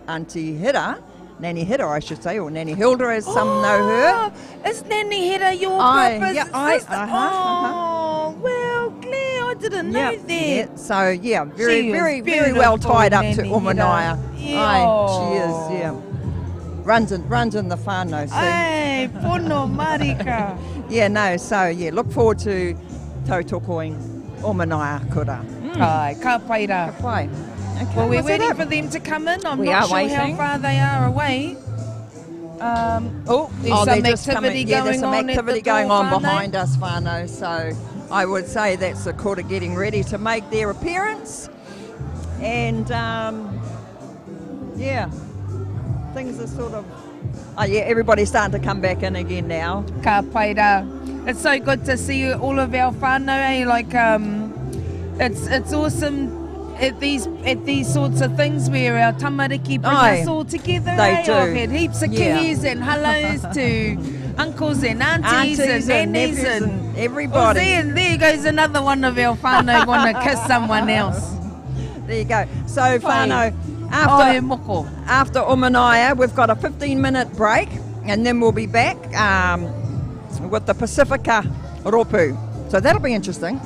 Auntie Hira, Nanny Hira, I should say, or Nanny Hilda, as some know her. Oh, Is Nanny Hira your Aye, papa's yeah, aye, sister? uh-huh, Oh, well, Claire, I didn't know yeah, that. yeah. So yeah, very, She is very, very well beautiful, tied up to Nanny Hira. Omanaia. Yeah. Aye, she is. Yeah, runs in the whānau. See. Hey, pono marika. Yeah, no. So yeah, look forward to tautokoing Omanaia kura. Ai, ka pai rā. Ka pai. Okay, Well, we're was that waiting it? for them to come in. I'm We not are sure waiting. how far they are away. Oh, there's Oh, some they're just activity coming- yeah, going there's some on at activity the door, going on whānau. behind us, whānau. So I would say that's the kura getting ready to make their appearance. And yeah, things are sort of. Oh yeah, everybody's starting to come back in again now. Ka pai rā. It's so good to see all of our whānau, eh? Like, it's awesome at these sorts of things where our tamariki bring Aye. us all together. They eh? do. I've had heaps of Yeah. kihis and hellos to uncles and aunties, Aunties and nannies nephews and, and everybody. Oh, see, and there goes another one of our whānau want to kiss someone else. There you go. So Pai. whānau, Oh, e after moko. after Omanaia, we've got a 15-minute break, and then we'll be back with the Pacifica Ropu. So that'll be interesting.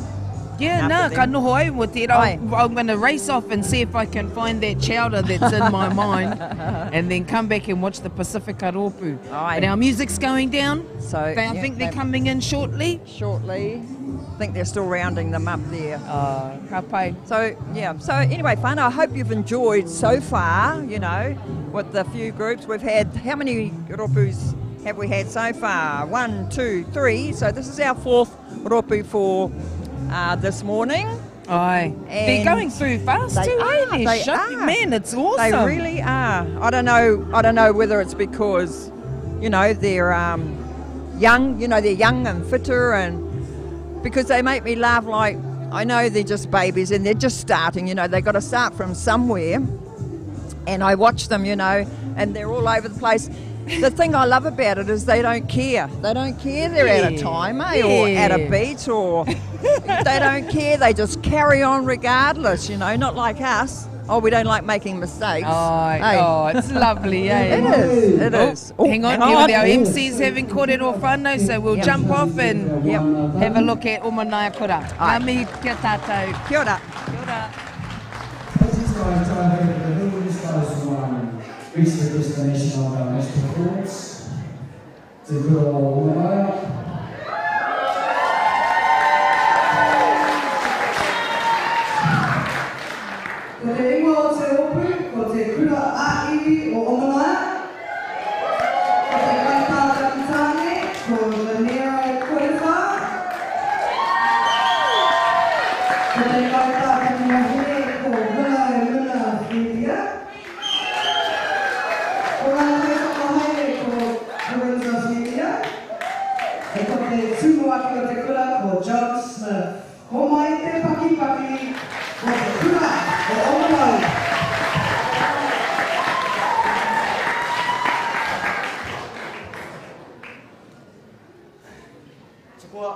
Yeah, After no, them. ka noho au mo tērā. Aye. I'm going to race off and see if I can find that chowder that's in my mind and then come back and watch the Pacifica Rōpū. Aye. But our music's going down. So I yeah, think they're coming in shortly. shortly. I think they're still rounding them up there. Ka pai. So yeah. So anyway, whānau, I hope you've enjoyed so far. You know, with the few groups we've had. How many ropus have we had so far? 1, 2, 3. So this is our fourth ropu for this morning. Aye. They're And going through fast They too, are, eh? They're they shoving- are. Man, it's awesome. They really are. I don't know. I don't know whether it's because, you know, they're young. You know, they're young and fitter, and because they make me laugh. Like I know they're just babies and they're just starting. You know, they got to start from somewhere. And I watch them, you know, and they're all over the place. The thing I love about it is they don't care. They don't care they're out of Yeah. time, eh? Or out Yeah. of beat, or they don't care. They just carry on regardless, you know, not like us. Oh, we don't like making mistakes. Aye. eh? Oh, it's lovely, eh? It is. It Oh, is. Oh, hang on, here with our MCs having kōrero whānau, so we'll Yep. jump off and Yep. have a look at Omanaia Kura. Aye. Ngā mihi kia tātou. Kia ora. Kia ora. As these guys drive over the hill, these guys will reach the destination of our next performance. Te kura o Omanaia. Ko te ingoa o te opu, ko te kura a-iwi o Omanaia. Ko te kaitātaki tāne, ko Janero Korewha. Ko te kaitātaki wahine, ko Willow Muna Whiria. Ko ngā kaiwhakahaere, ko Lorenzo Whiria. E ko te tumuaki o te kura, ko John Smith. Ko mai te pakipaki, ko te kura o Omanaia. Tukua.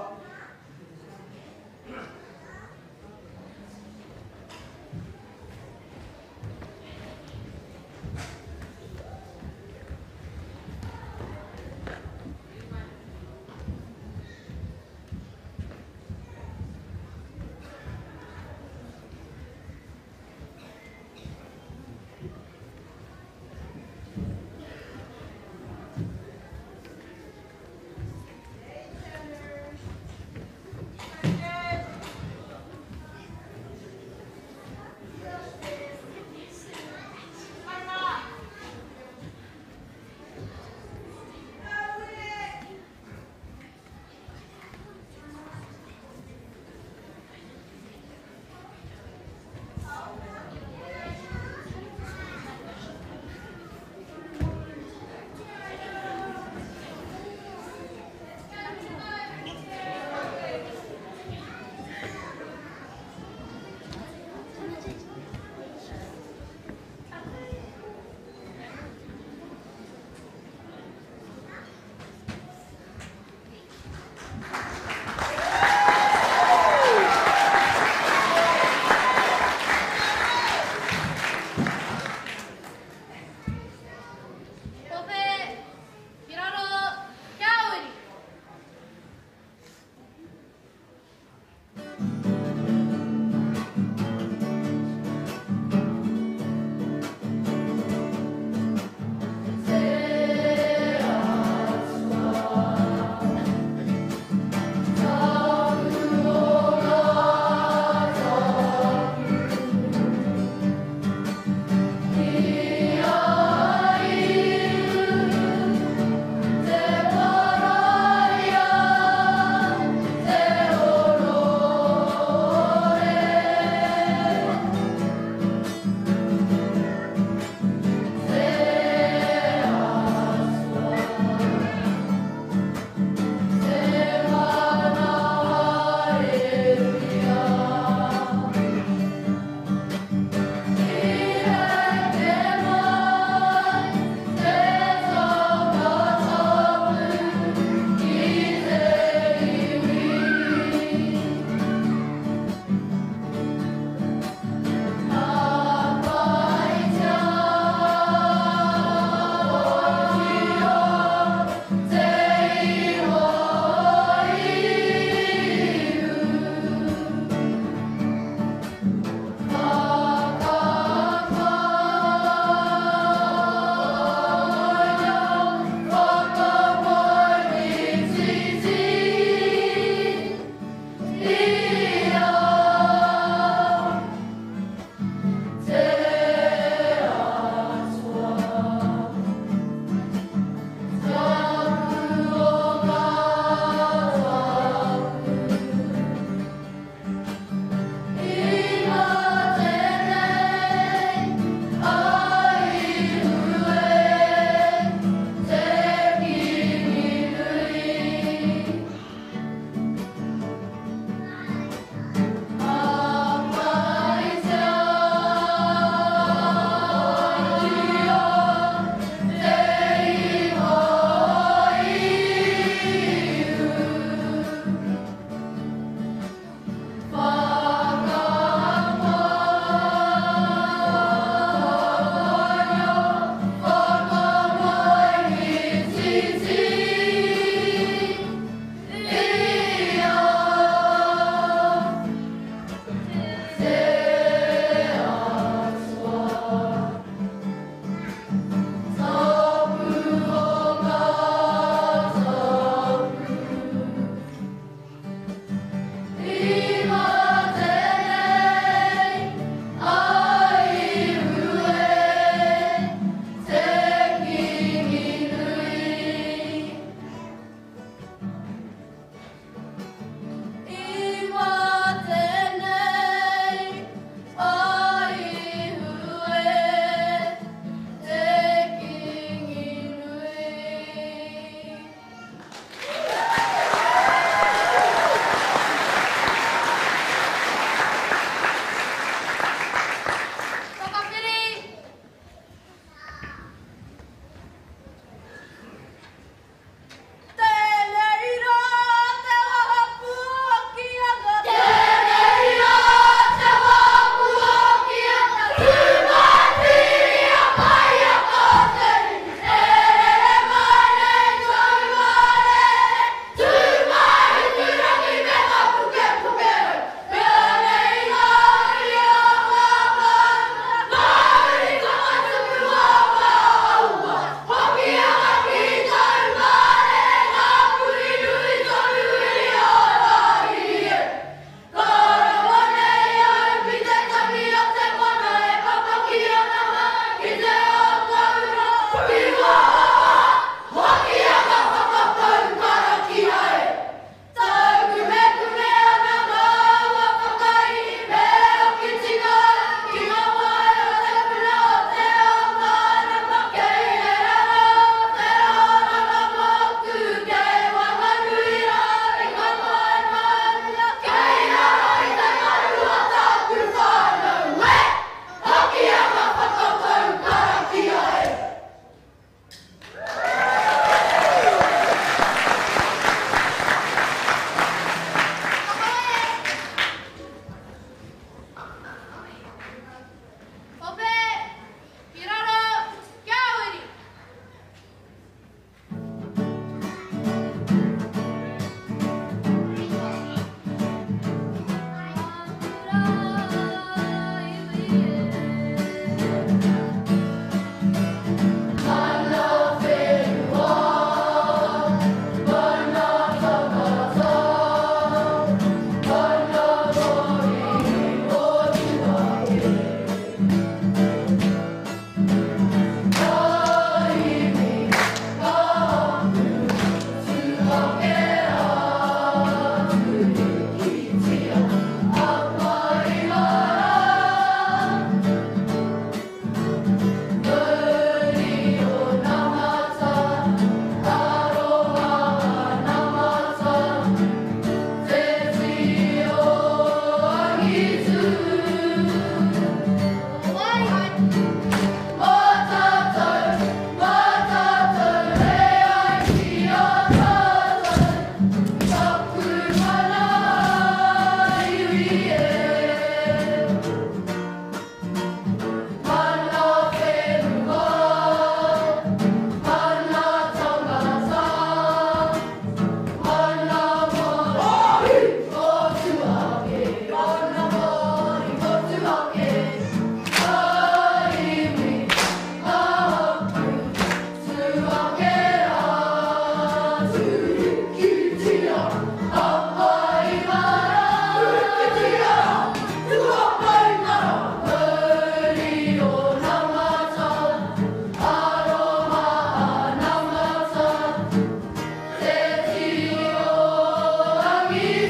Kia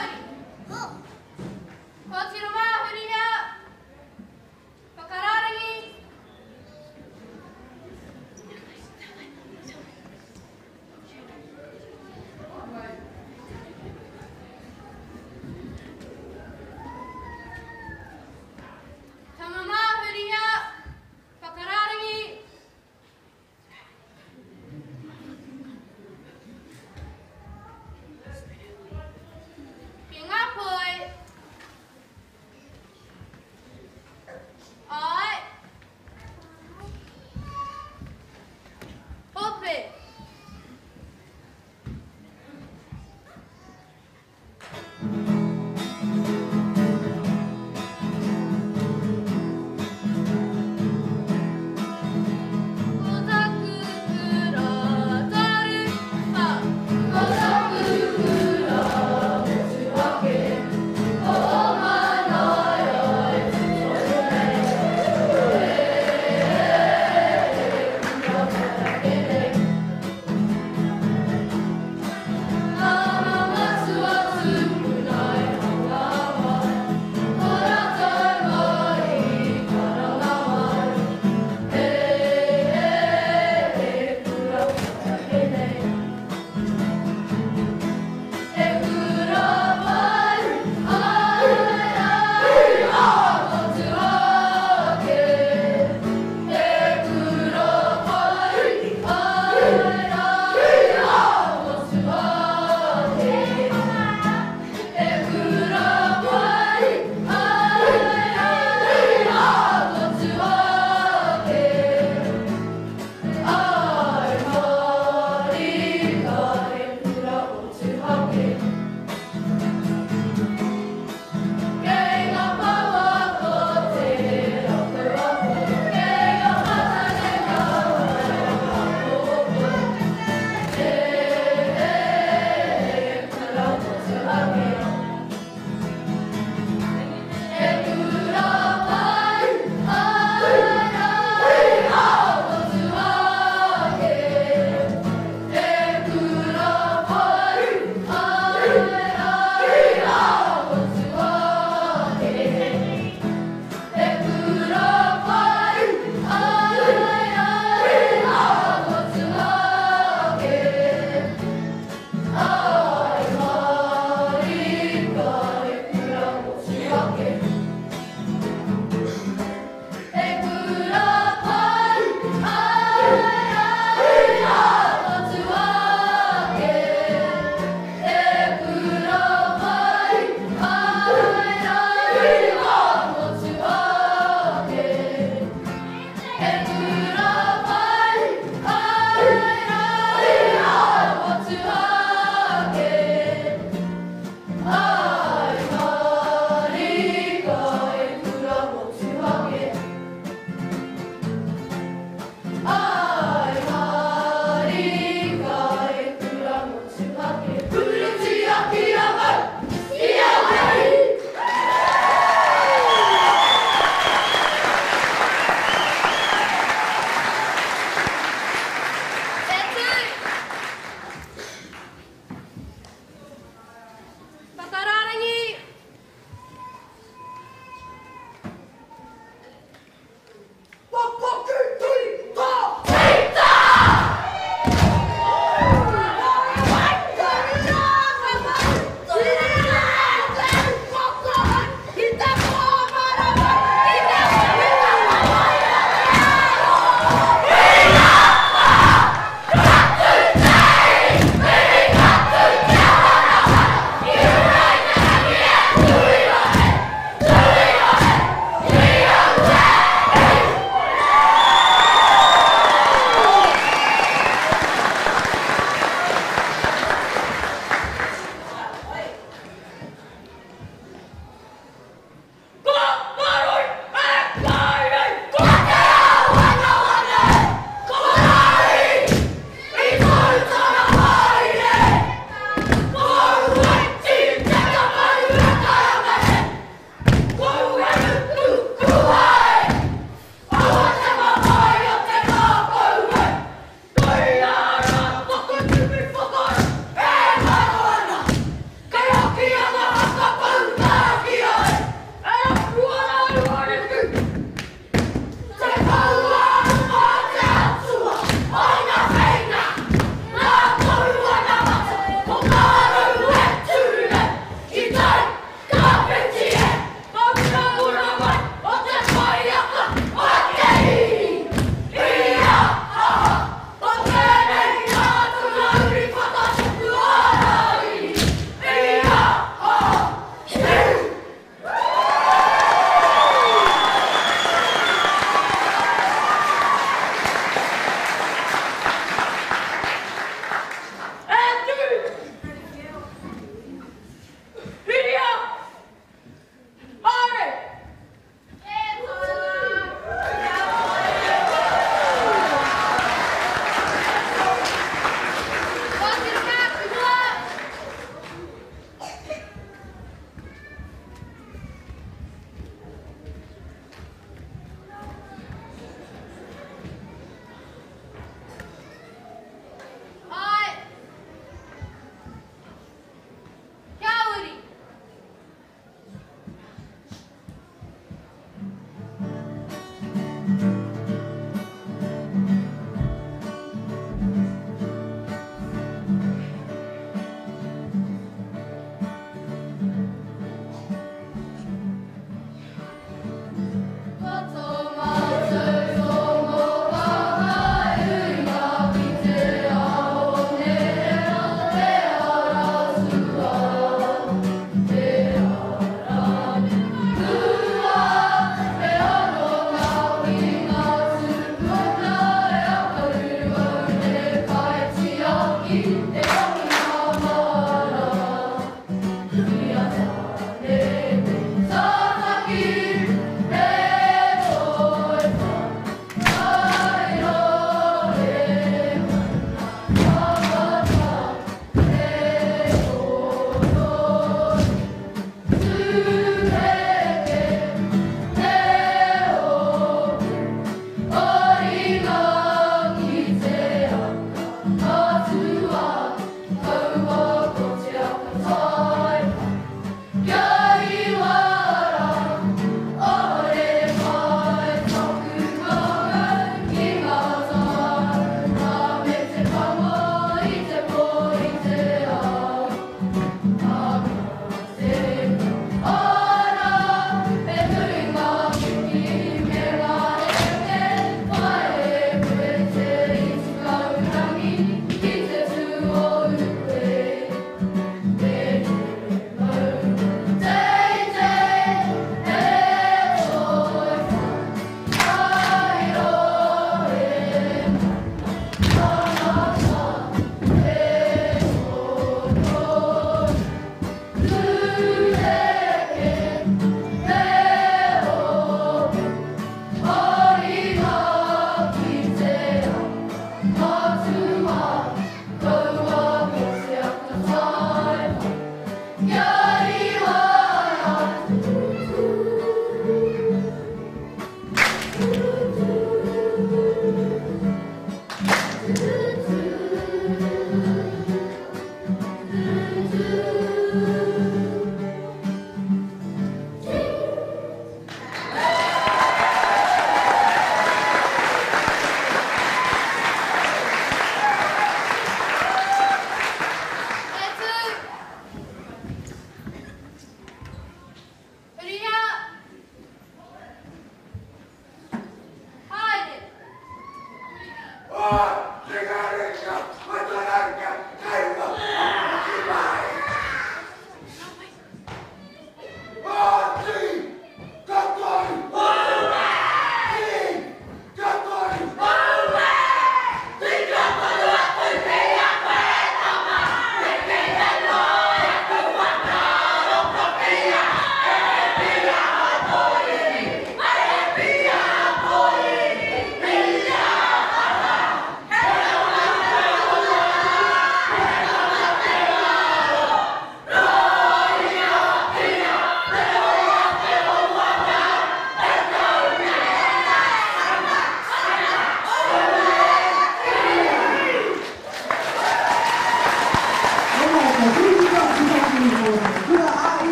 ora.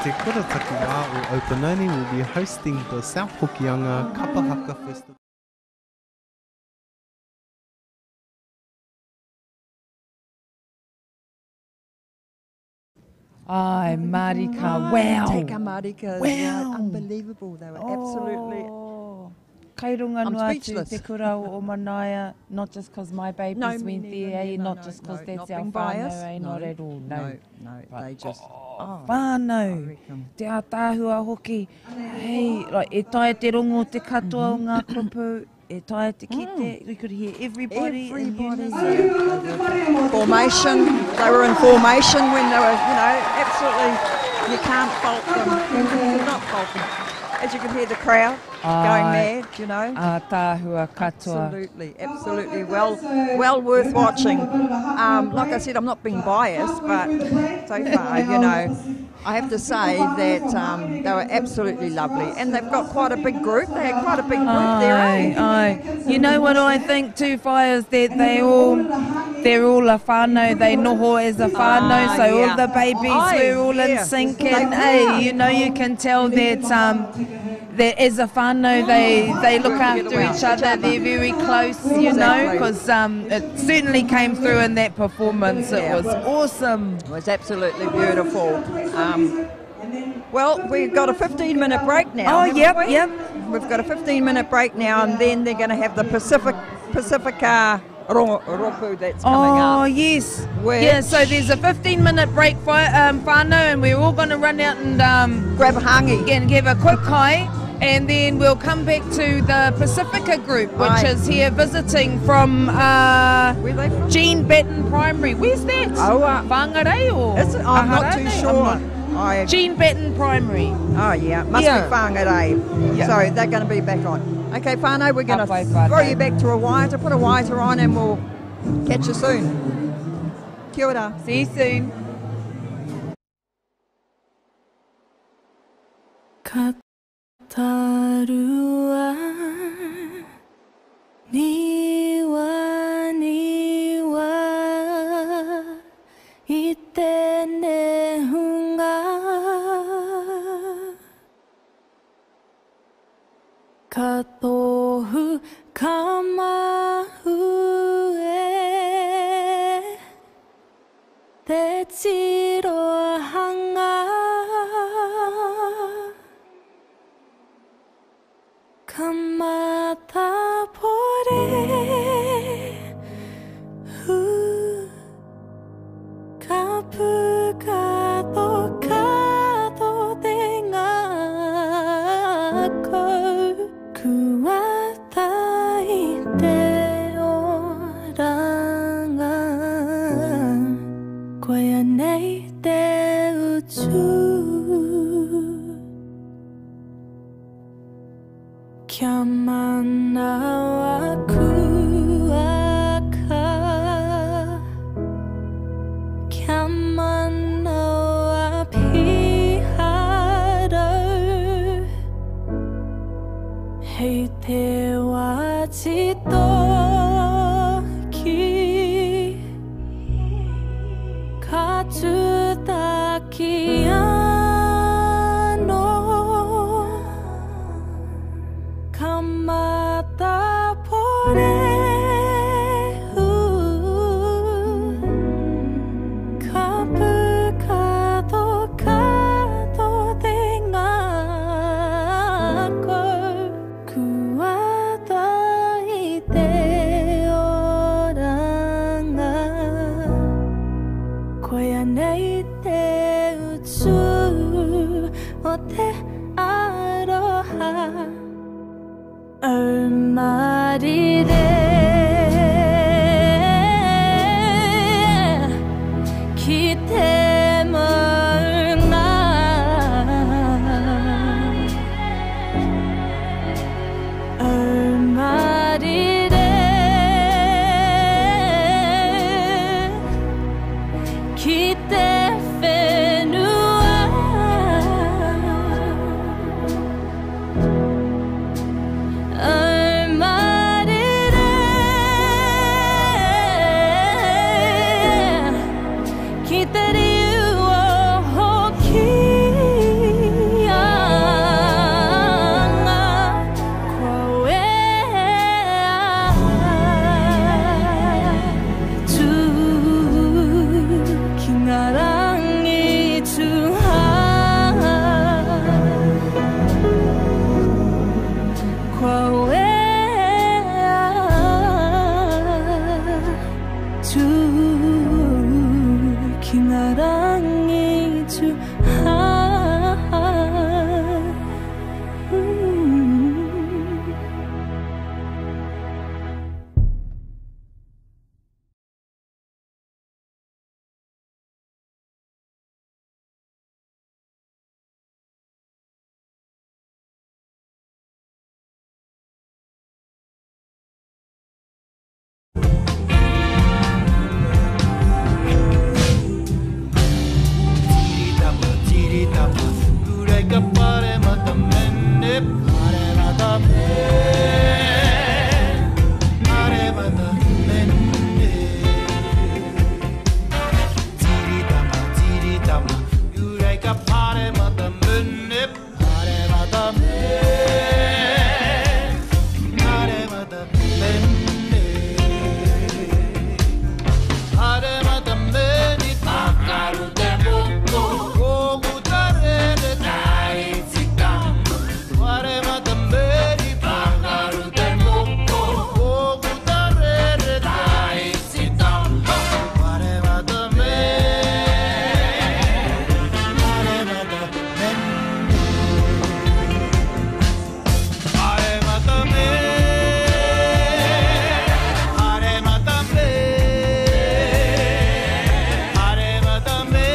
Te Kura Takiwā o Opononi will be hosting the South Hokianga Kapa Haka Festival. Ai, marika, wow. Take a marika. Wow. Unbelievable. They were absolutely. Oh. Kai runga I'm noa atu speechless. te kura o Manaia, not just because my babies No, me went neither. there, eh? Yeah, no, not no, just because no, that's not our being whānau, biased. eh? No, Not at all, no. No, no, they just. Oh, I Whānau, reckon. te ātāhua hoki. Hey, like, e taea te rongo te katoa o ngā kupu, e taea te kite, we could hear everybody, in Everybody. unison. Formation. They were in formation when they were, you know, absolutely. You can't fault them. You cannot fault them. As you can hear the crowd going Ai. mad, you know. Ātāhua katoa. Absolutely, absolutely. Well, well worth watching. Like I said, I'm not being biased, but so far, you know, I have to say that they were absolutely lovely, and they've got quite a big group. They had quite a big group there. Aye, Eh? aye. You know what I think too, Fires, that they're all a whānau, they noho as a whānau, Ah, so yeah. all the babies Aye, were all yeah. in sync They and were. hey, you know, you can tell that that as a whānau they look Work together after well. each other, they're very close, you know, Exactly. because it certainly came through in that performance. It Yeah. was awesome. It was absolutely beautiful. Well, we've got a 15-minute break now. Oh, haven't yep, we? yep. We've got a 15-minute break now, and then they're going to have the Pacifica Ropu that's coming Oh, up. yes. Which- Yeah, so there's a 15-minute break for whānau, and we're all going to run out and Grab a hangi. and give a quick hi, and then we'll come back to the Pacifica group, which Aye. is here visiting from Where they from? Jean Batten Primary. Where's that? Oh, Whangarei or Is it? I'm not too Aharane? sure. I'm not- Jean Batten Primary. Oh yeah, must Yeah. be Whangarei. Yeah. So they're going to be back on. Okay, whānau, we're going to Ka pai, whānau. throw you back to a waiata, put a waiata on, and we'll catch you soon. Kia ora. See you soon. Katarua Niwa niwa I tēnei hunga Ka tohu ka mahu e Te tirohanga Ka matapore hu Ka pukato kato te ngākau Kua tai te oranga Koia nei te utu Kia manawa kuaka Kia manawa piharau Hei te wā titoki Ka tūtaki anō Ka matapore hu Ka pukato kato te ngākau Kua tai te oranga Koia nei te utu o te aroha Au marire Ki te maunga Au marire Ki te whenua Uraika pare mata mene, pare mata me, pare mata mene. Tiritama, tiritama, uraika pare mata mene, pare mata me, pare mata mene. Pare mata mene, pakaru te moko, kogu tarere tai tikam. Pare mata mene, pakaru te moko, kogu tarere tai tikam. Pare mata mene, pare mata mene. Pare mata me, pare mata me, pare mata me,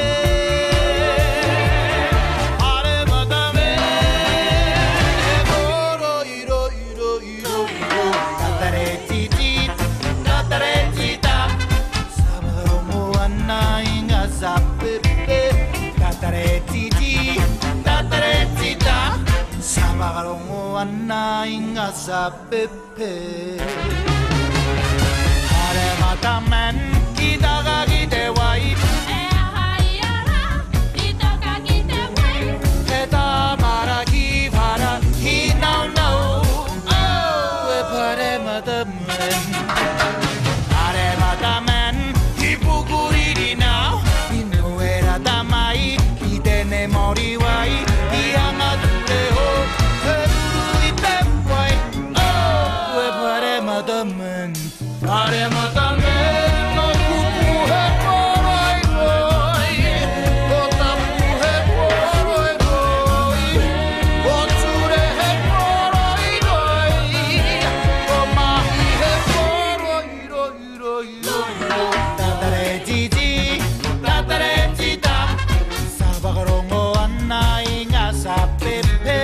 pare mata me. Oro iro iro iro iro, tatare titi, tatare tita. Samaromo ana inga sapepe, tatare titi, tatare tita. Samaromo ana inga sapepe. Hare mata men ki daga ki te wai. Te tamara ki whara hi nau nau. Oh, e pare mata men. Hare mata men ki pukuriri nau. I nuera tamai ki tene mori wai. I anga ture ho, he ruru i te wai. Oh, e pare mata men. Pare mata men no kupu he koroi roi. Ko tapu he koroi roi. Ko ture he koroi roi. Ko mahi he koroi roi roi roi. Tatare titi, tatare tita. Sa whakarongo ana i ngā sapepe.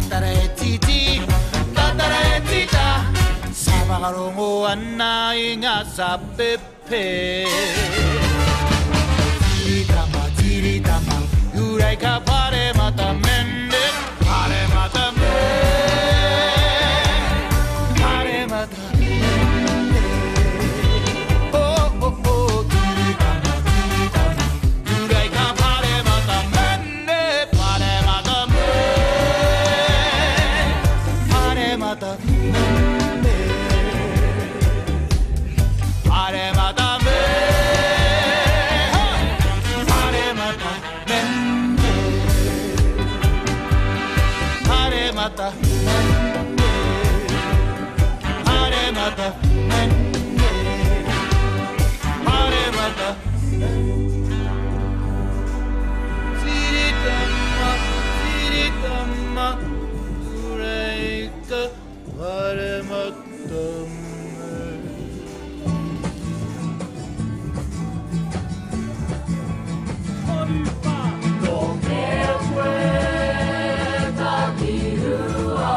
Tatare titi, tatare tita. Sa whakarongo ana i ngā sapepe. Tiritama, tiritama, uraika pare mata mene, pare mata me, pare mata mene. Oh, oh, oh, tiritama, tiritama, uraika pare mata mene, pare mata me, pare mata mene, pare mata me. Pare mata mene, pare mata mene, pare mata mene, pare mata mene. Tiritama, tiritama, uraika pare mata mene. Ko te koe taki rua.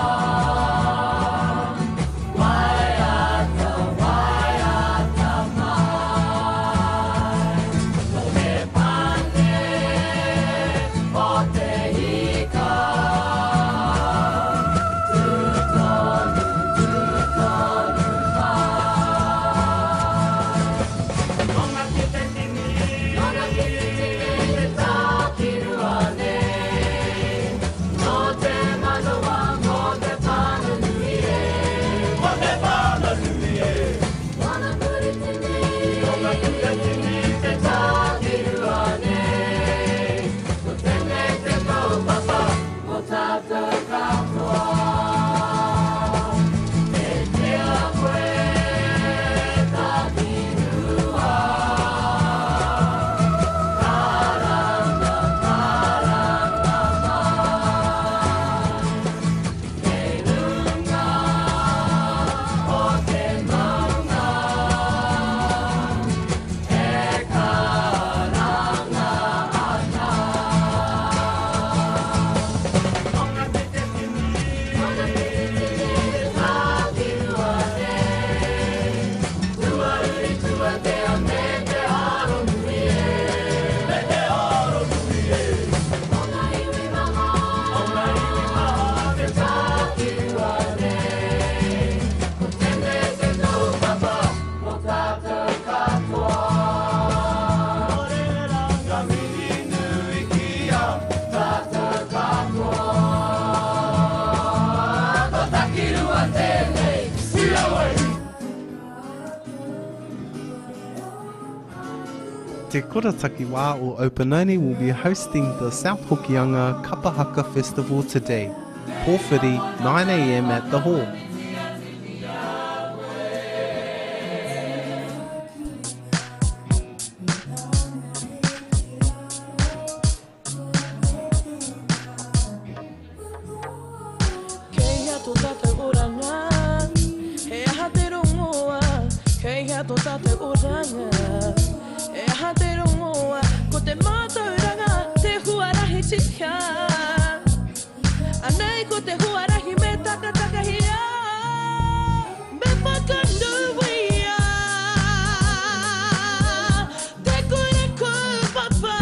Te Kura Takiwā o Opononi will be hosting the South Hokianga Kapa Haka Festival today, Pōwhiri, 9am at the hall. Kei hea tō tātou oranga? He aha te rongoa? Kei hea tō tātou oranga? He aha te rongoa? Ko te mātauranga te huarahi tika. Anei ko te huarahi me takatakahia, me whakanuia te kura kaupapa.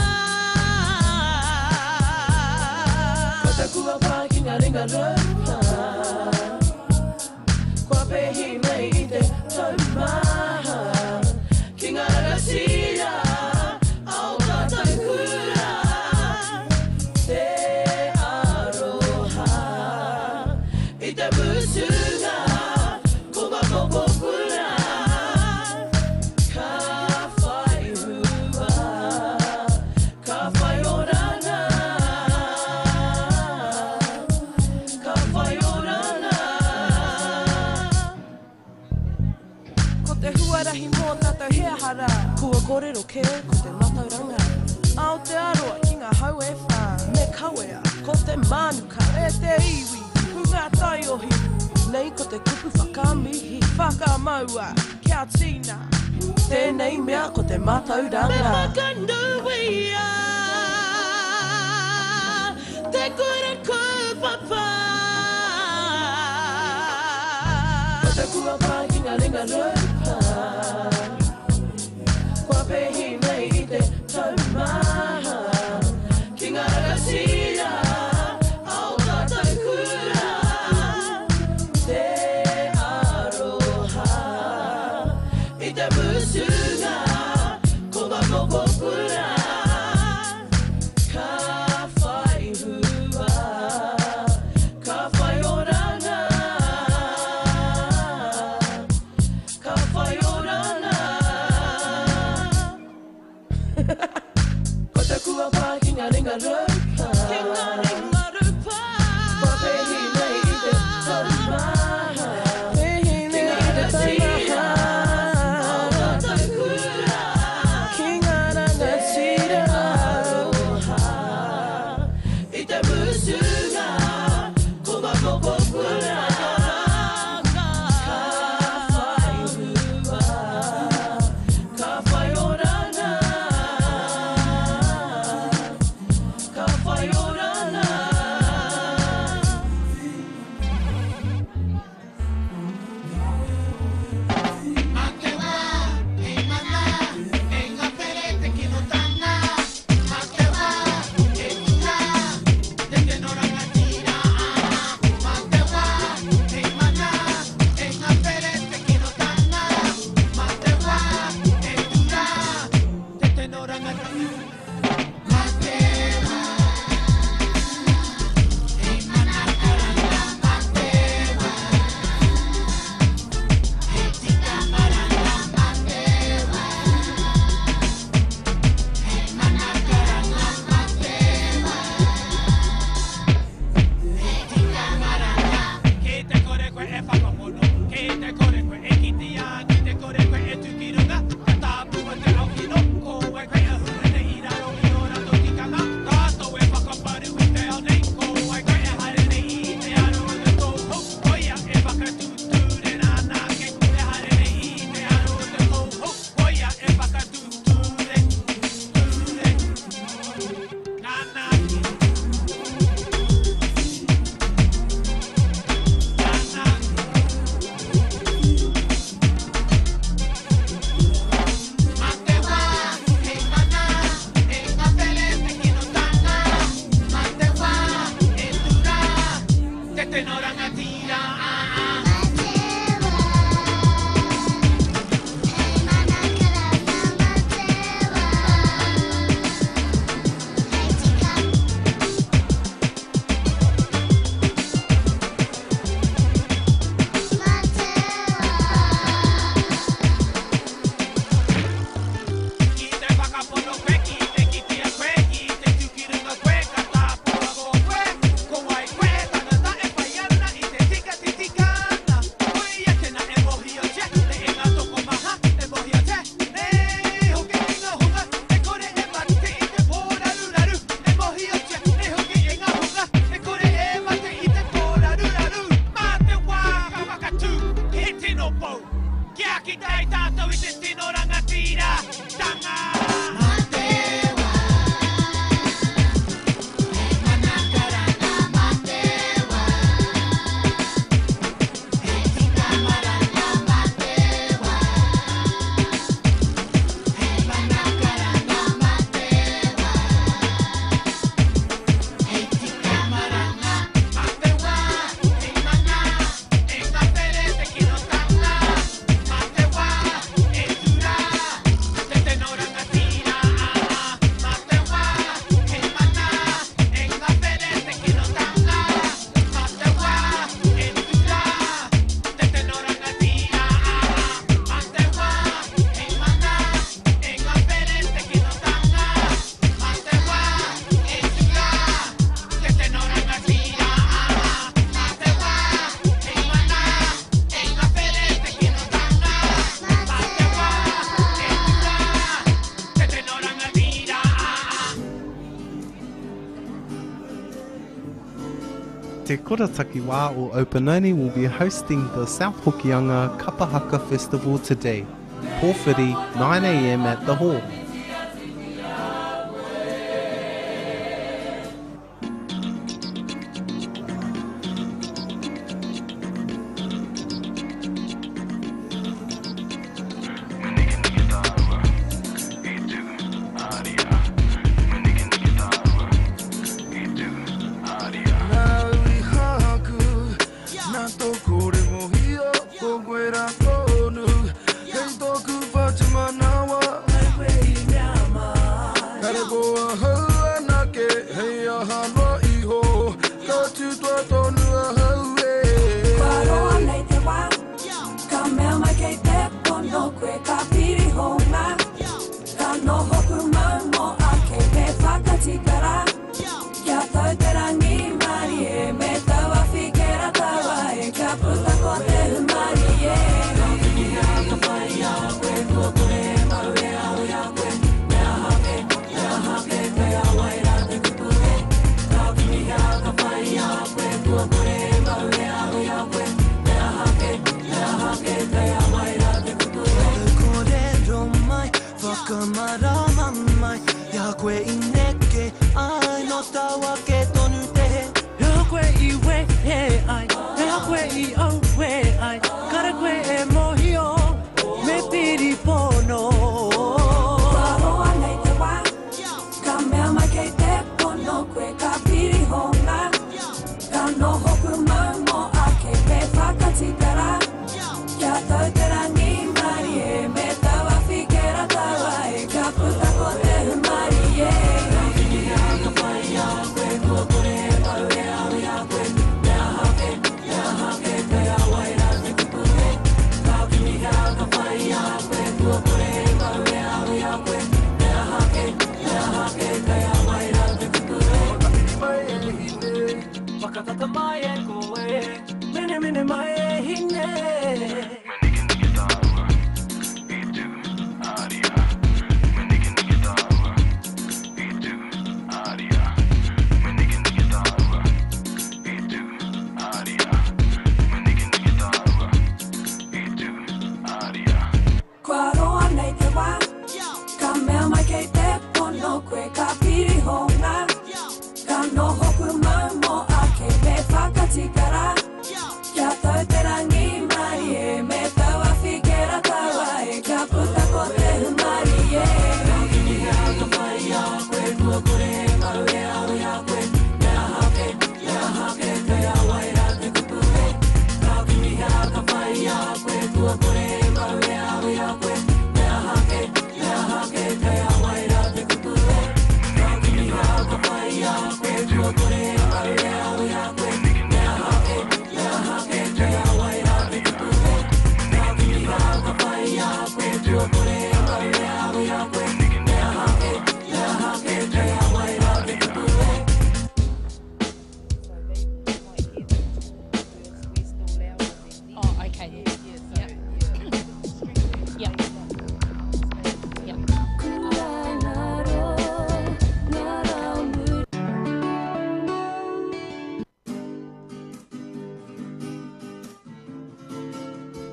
Ko taku wā ki ngā ringa raupa, kua pēhi nei i te taumaha, ki ngā rangatira o tātou kura, te aroha i te mutunga, ko ngā mokopuna ka whai hua, ka whai oranga, ka whai oranga. Ko te huarahi mō tātou he aha rā? Kua kōrero kē ko te matauranga. Aotearoa ki ngā hau e whā. Me kawea ko te mānuka e te iwi hunga taiohi. Nei ko te kupu whakamihi, whakamaua kia tina. Tēnei mea ko te matauranga. Me whakanuia te kura kaupapa. Ko taku wā ki ngā ringa raupa, kua pēhi nei i te taumaha, ki ngā rangatira o tātou kura, te aroha i te mutunga, ko ngā mokopuna ka whai hua, ka whai oranga, ka whai oranga. Ko taku wā ki ngā ringa raupa, ki ngā ringa raupa, kua pēhi nei i te taumaha, pēhi nei i te taumaha, o tātou kura, ki ngā rangatira, aroha i te mutunga, ko ngā mokopuna ka whai hua, ka whai oranga, ka Te Kura Takiwā o Opononi will be hosting the South Hokianga Kapahaka Festival today. Pōwhiri, 9am at the hall.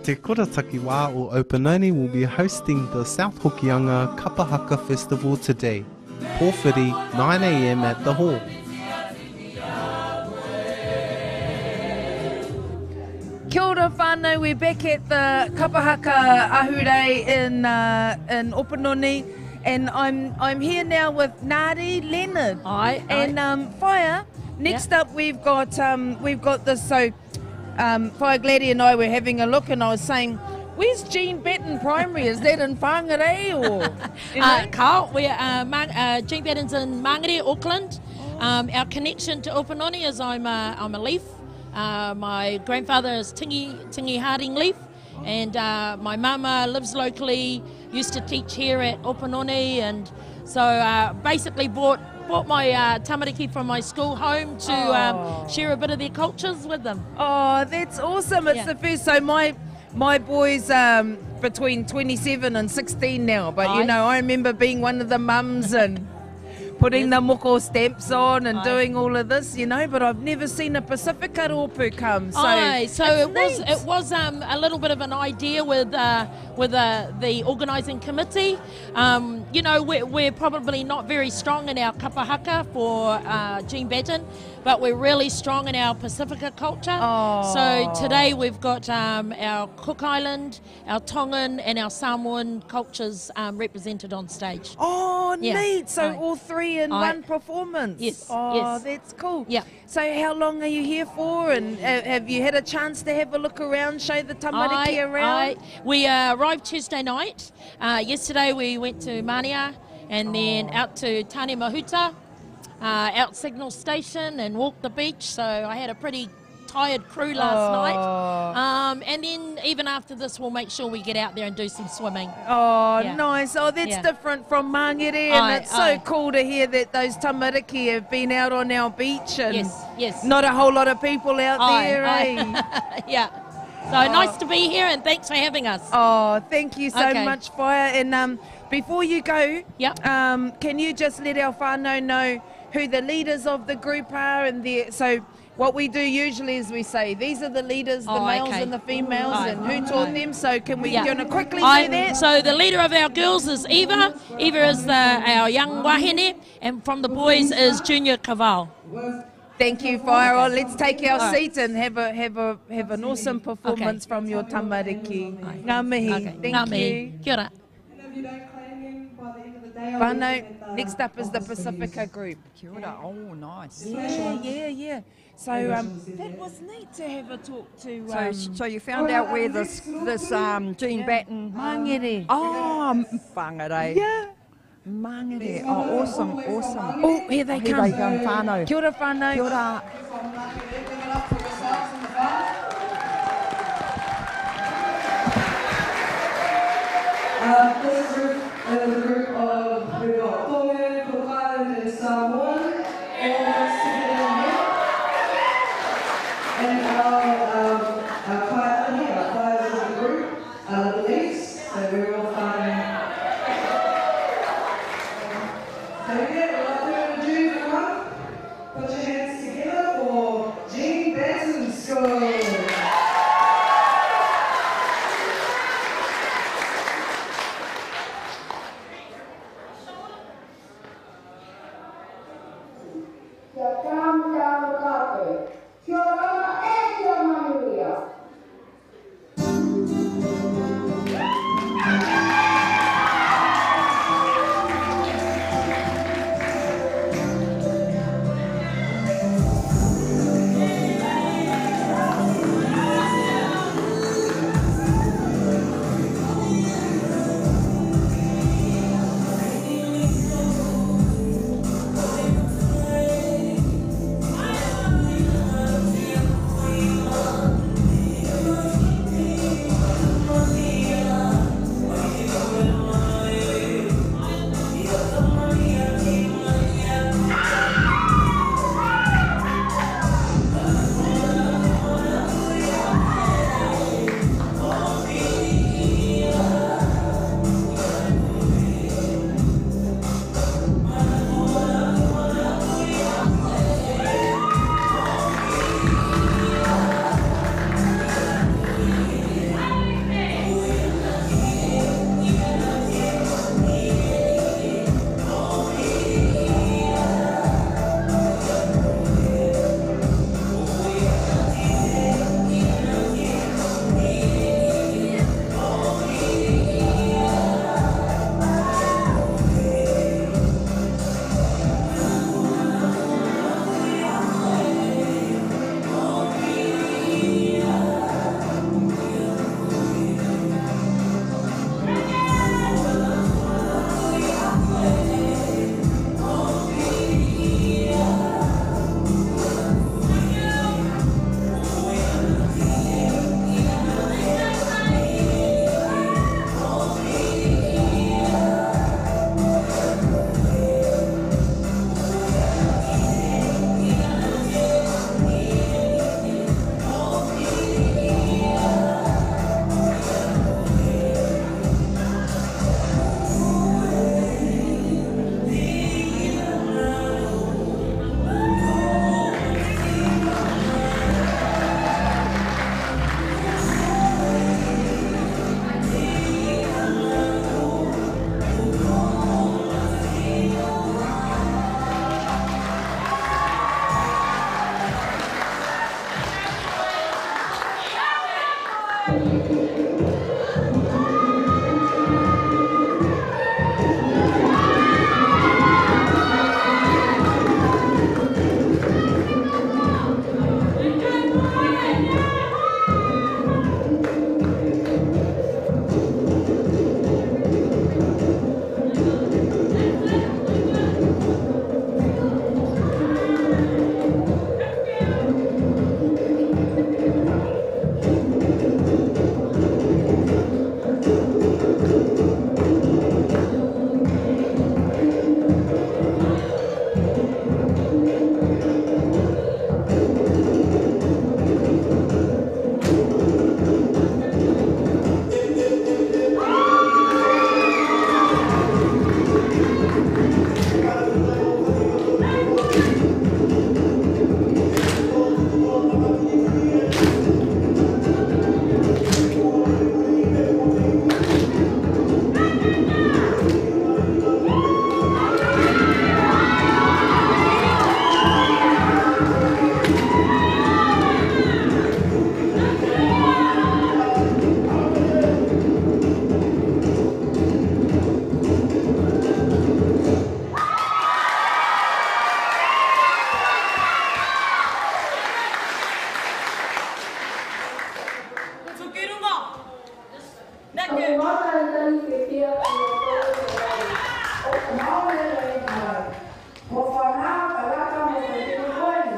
Te Kura Takiwā o Opononi will be hosting the South Hokianga Kapahaka Festival today. Pōwhiri, 9am at the hall. Kia ora whānau, we're back at the Kapahaka Ahurei in, uh, in Opononi and I'm, I'm here now with Nari Leonard. Aye, And um, Whaea, next up we've got, um, we've got this, so um, Whaea Gladdy and I were having a look and I was saying, where's Jean Batten Primary? Is that in Whangarei or? You Uh, know? Carl, we're uh, Mang- uh, Jean Batten's in Mangere, Auckland. Um, our connection to Opononi is I'm a, I'm a Leaf. Uh, my grandfather is Tingi, Tingi Harding Leaf, and uh, my mama lives locally, used to teach here at Opononi, and so uh, basically brought, brought my uh, tamariki from my school home to um, share a bit of their cultures with them. Oh, that's awesome. It's Yeah. the first. So my my boys um between 27 and 16 now, but you Aye. know, I remember being one of the mums and putting the moko stamps on and doing all of this, you know, but I've never seen a Pasifika rōpū come. So, Aye, so it's it was neat. it was a little bit of an idea with the organising committee. You know, we're probably not very strong in our kapahaka for Jean Batten, but we're really strong in our Pasifika culture. Oh. So today we've got our Cook Island, our Tongan, and our Samoan cultures represented on stage. Oh, Yeah. neat. So Aye. all three in Aye. one performance. Yes, Oh, yes. that's cool. Yeah. So how long are you here for? And have you had a chance to have a look around, show the tamariki around? We arrived Tuesday night. Yesterday we went to Mania and then out to Tane Mahuta, out Signal Station and walked the beach. So I had a pretty tired crew last night. And then even after this, we'll make sure we get out there and do some swimming. Oh, Yeah. nice. Oh, that's Yeah. different from Mangere, and Aye, it's so aye. cool to hear that those tamariki have been out on our beach and Yes, yes. not a whole lot of people out Aye, there, aye. eh? Yeah. So nice to be here and thanks for having us. Oh, thank you so Okay. much, Whaea. And before you go, Yep. Can you just let our whānau know who the leaders of the group are? And the so what we do usually is we say these are the leaders, the Oh, males okay. and the females, Aye. and who taught Aye. them. So can we? Yeah. Do you want to quickly do that? So the leader of our girls is Eva. Eva is our young wahine, and from the boys is Junior Caval. Thank you, Whaea. Oh, let's take our All right. seats and have an awesome performance from your tamariki. Ngā mihi. Okay. Thank Ngā mihi. you. Kia ora. And if you don't claim them by the end of the day, I'll Whānau, leave them at the next up is the office. Pasifika group. Kia ora. Oh, nice. Yeah. So that was neat to have a talk to. So you found out where this Jean Batten. Mangere. Oh, Whangarei. Yeah. Mangere. Oh, awesome, awesome. Oh, here they Here come. they come, whānau. Kia ora, whānau. Kia ora. From Mangere, give it up for yourselves in the front. This group is a group of, we've got Tongan, Cook Island and Samoan, all mixed together in here. And our kaiahi, our players of the group, are the Leafs, so we're all fun. So yeah, without further ado, everyone, put your hands together for Jean Batten School. Kia tāmu tātou. Kia rana e kia manuia. Thank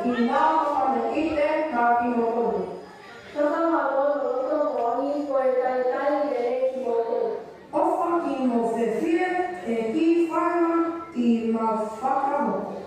i ngā whana i te kākino tonu. Whakamaro no roto mo angi ko e tai tai rere ki mō tonu. Owha ki mō whewhia e ki whainga i mā whakamoko.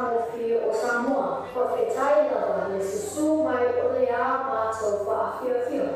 Matagofie o Samoa. Faafetai lava le susū mai o le ā mātou faafiofio.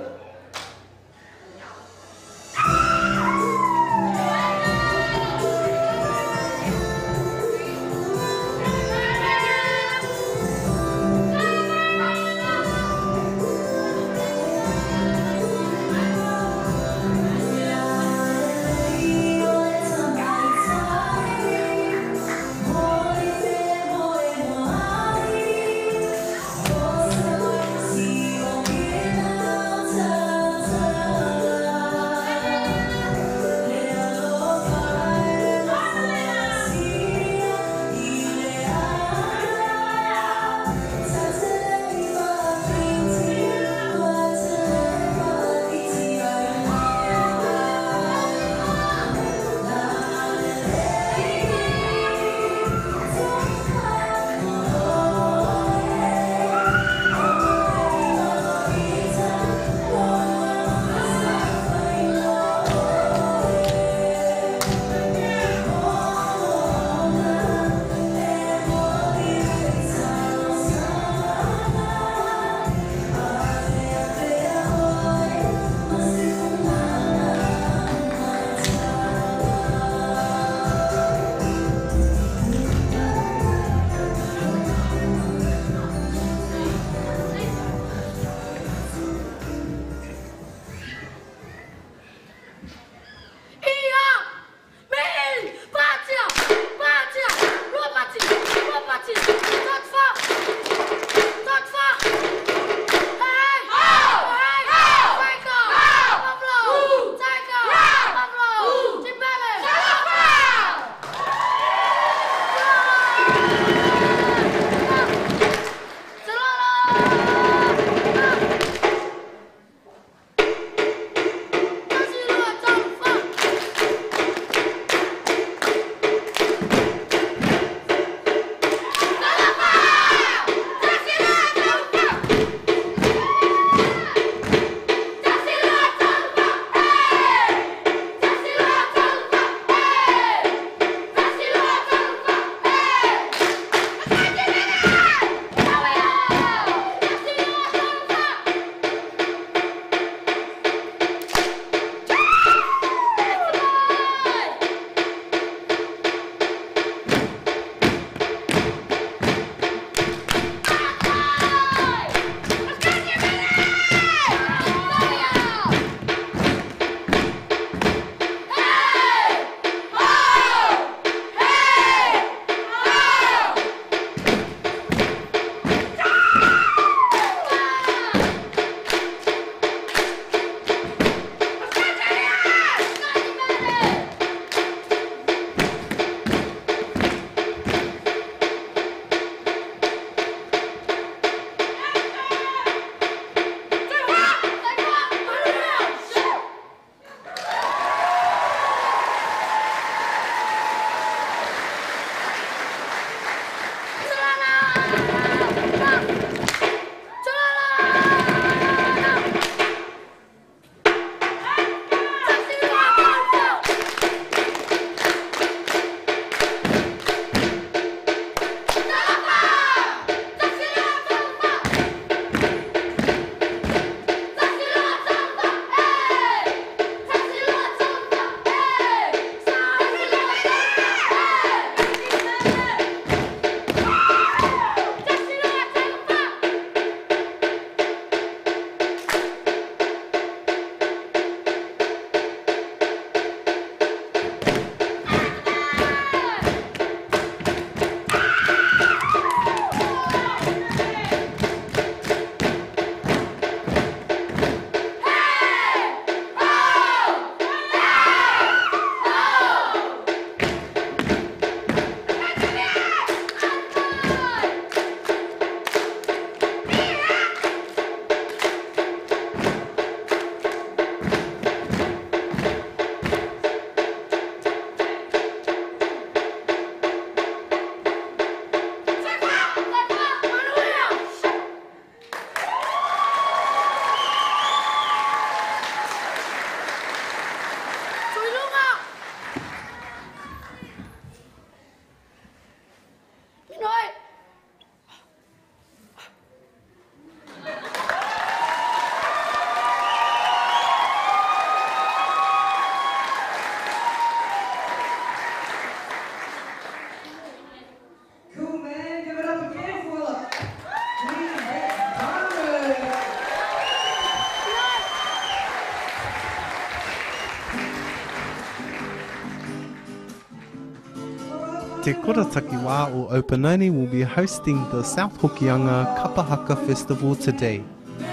Te Kura Takiwā o Opononi will be hosting the South Hokianga Kapa Haka Festival today,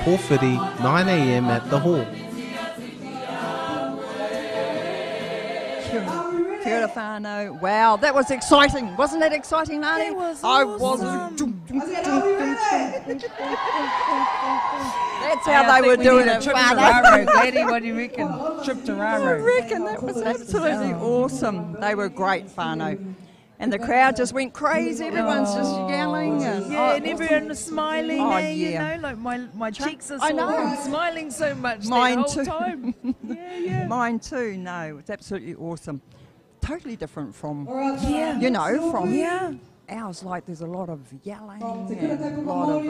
Pōwhiri, 9am at the hall. Kia ora whānau. Wow, that was exciting. Wasn't that exciting, Nani? That was I awesome. was. That's how Hey, I they were think we doing need a it, Trip to whānau. Raro. Gladdy, what do you reckon? Trip to I Raro. reckon that was absolutely awesome. They were great, whānau. And the crowd just went crazy. Everyone's just yelling. And, Yeah, oh, and everyone was smiling, Oh, eh, you yeah. know, like my cheeks are I sore know. from smiling so much Mine that whole too. time. Yeah, yeah. Mine too. No, it's absolutely awesome. Totally different from, Yeah. you know, from Yeah. ours. Like there's a lot of yelling and a lot of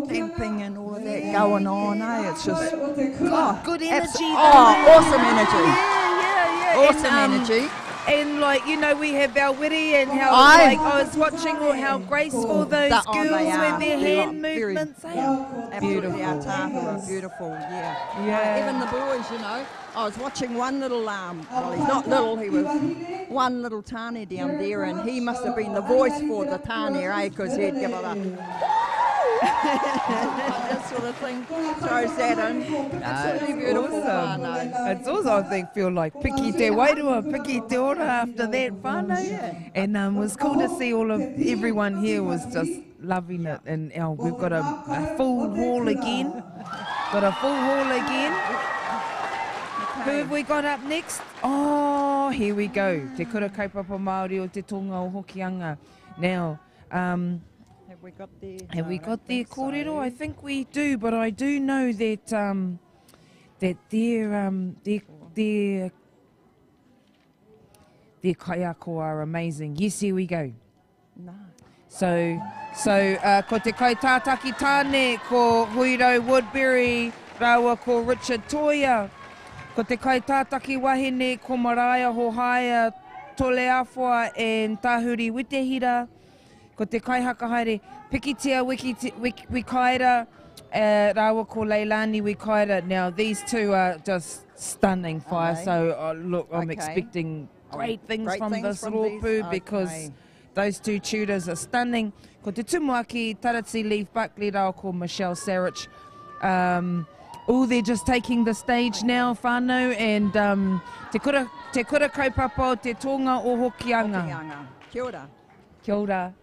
stamping and all of that going on. Eh? It's just oh, Good energy. oh, though. awesome energy. Yeah, yeah, yeah. Awesome And, energy. And like you know, we have our witty and how Aye. like I was watching all how graceful those Oh, they girls are. with their They're hand very- movements. Eh? Absolutely Beautiful. Ataahua, beautiful, yeah. Yeah. Even the boys, you know. I was watching one little, well, he's not little, he was one little tane down there, and he must have been the voice for the tane, eh, because he'd give it a that sort of thing. Throws that in. Absolutely beautiful Awesome. whānau. It's also, I think, feel like piki te wairua, piki te ora after that whānau. And it was cool to see all of everyone here was just loving it. And we've got a full hall again. Got a full hall again. Who have we got up next? Oh, here we go. Te Kura Kaupapa Māori o Te Tonga o Hokianga. Now, Have we got the... have we no, I got don't their think kōrero? so. I think we do, but I do know that that their kaiako are amazing. Yes, here we go. No. So ko te kaitātaki tāne, ko Huirau Woodbury, rāua ko Richard Toia. Ko te kaitātaki wahine, ko Maraea Hohaia, Toleafoa and Tahuri Witehira. Ko te kaihakahaere, Pikitia Wikaira, rāua ko Leilani Wikaira. Now, these two are just stunning fire. they? So, look, I'm Okay. expecting great things Great from things this from these? rōpū because Okay. those two tutors are stunning. Ko te tumuaki, Taratsi Leaf Buckley rāua ko Michelle Sarich. They're just taking the stage now, whānau, and te kura kaupapa o te Tonga o Hokianga. Hokianga. Kia ora. Kia ora.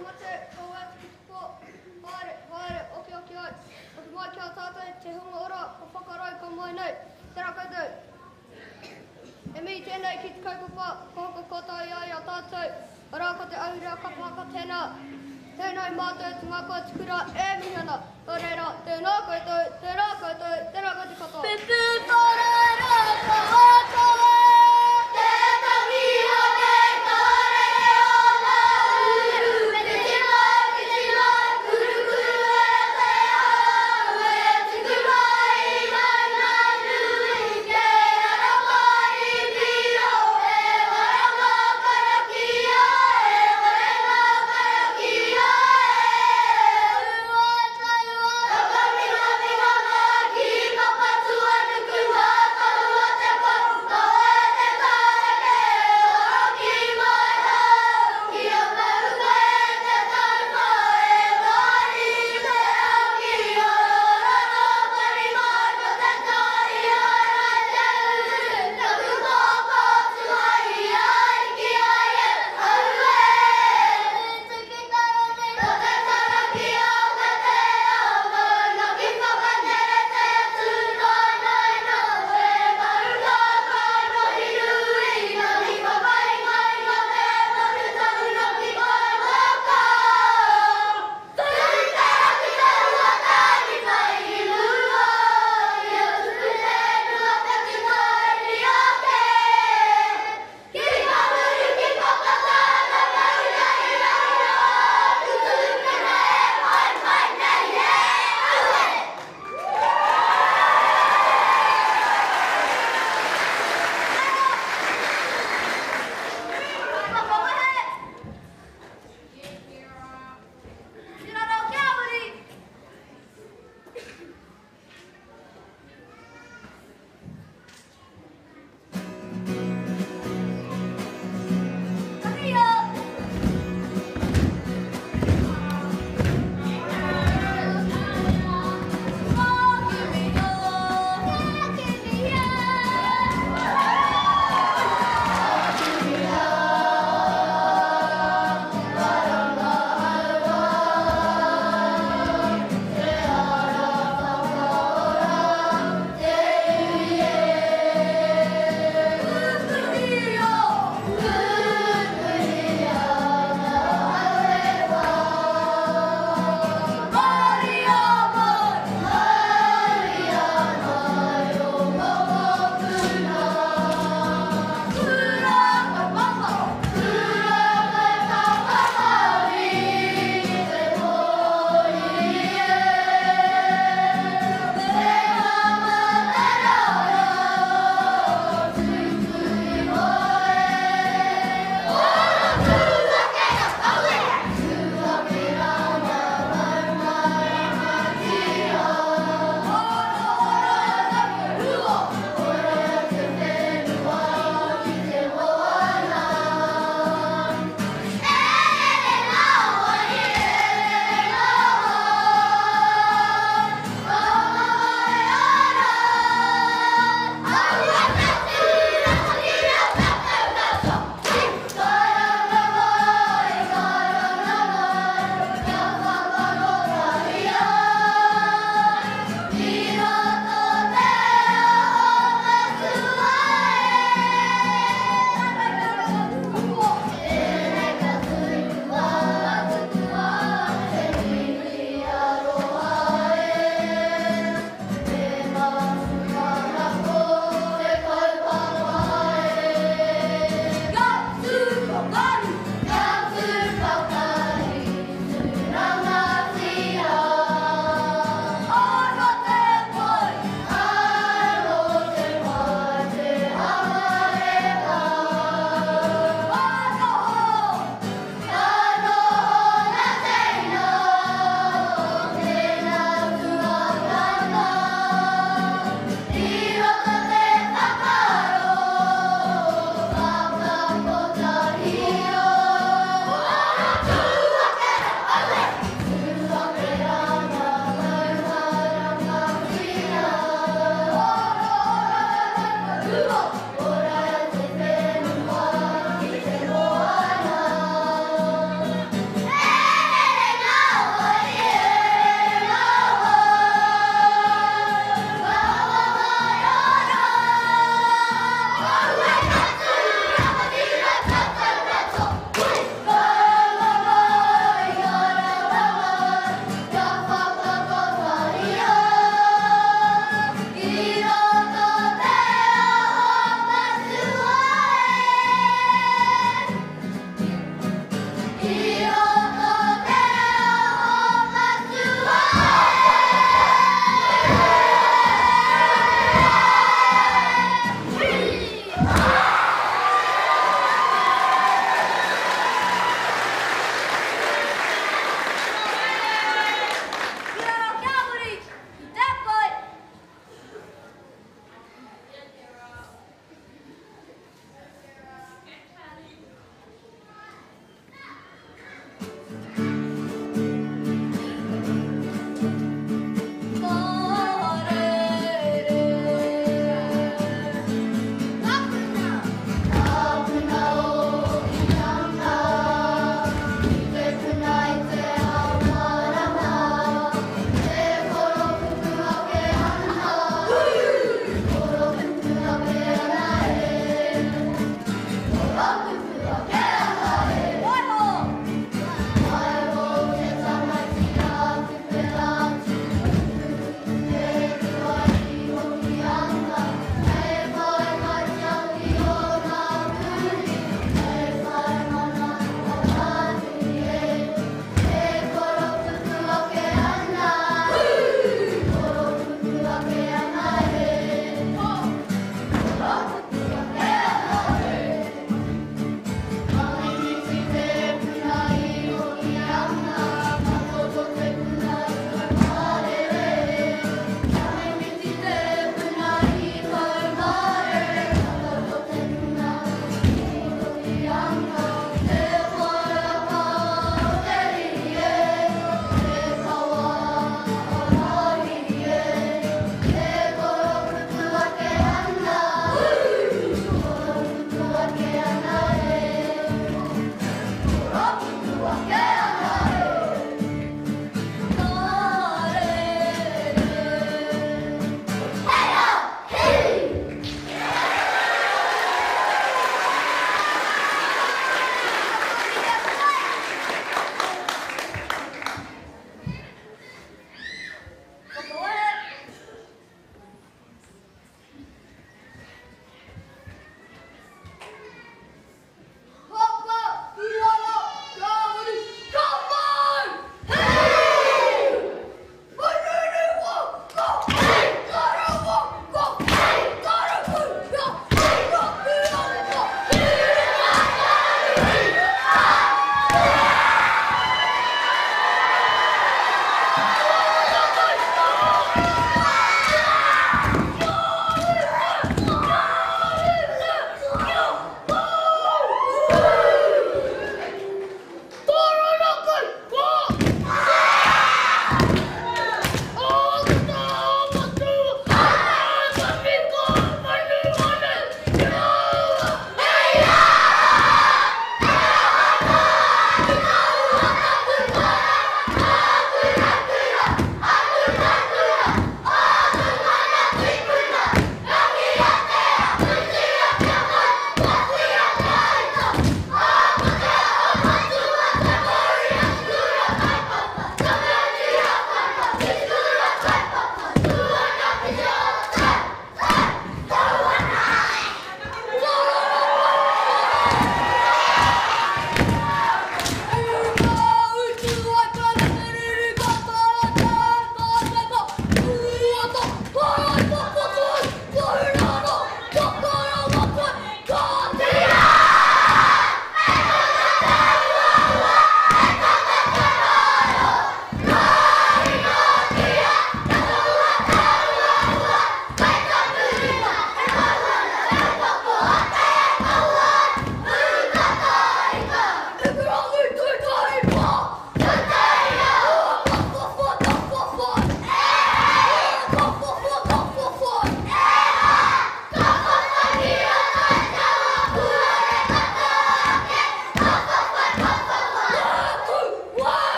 Kua mate, kua waiata ki te pō. Haere, haere, okioki ai. Hoki mai ki a tātou te hunga ora, kua whakarau ka moe nei. Tēnā koutou. He mihi tēnei ki te kaupapa kua whakakotahi ai a tātou, arā ko te ahurea kapa haka tēnā. Tēnei mātou te ngākau o te kura e mihi ana. Nō reira, tēnā koutou, tēnā koutou, tēnā koutou katoa. Pipi korero ka whakawa. Te tangi o te karere o Ngahuru. Me te tino, te tino, kurukuru e te au e tuku mai maunga nui ke raranga i piro e waranga karakia e warenga karakia e ua taua whakamingaminga ki Papatūānuku mā tahua te pou.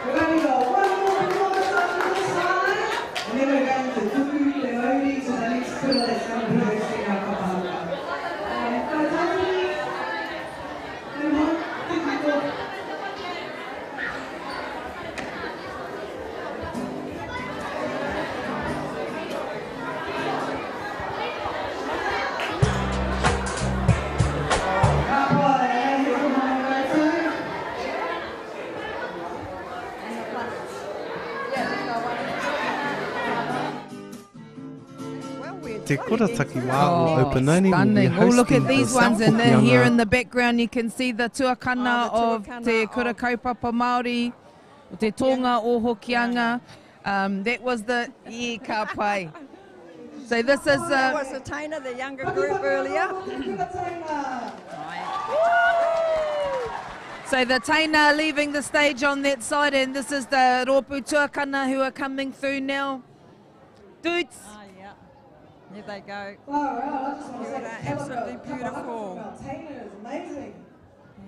We've only got one more performance after this whānau, and then we're going to tuku te mauri to the next kura that's going to be hosting our kapa haka. Whakatātini, nau mai, tēnā koe. Ka pai, e he koha koutou. Te Kura Takiwā o Opononi will be Stunning. Oh, look hosting at these the ones, South and then here Hokianga in the background you can see the tuakana Oh, of the tuakana Te Kura Kaupapa Māori, Te Tonga o Hokianga. That was the yeah, ka pai. So this is That was the Taina, the younger group earlier. So the Taina leaving the stage on that side, and this is the Rōpū Tuakana who are coming through now. Dudes. Ah, yeah. There they go. Far out, I just want to say Kia ora, absolutely the caliber of kapa haka beautiful. from our Taina is amazing.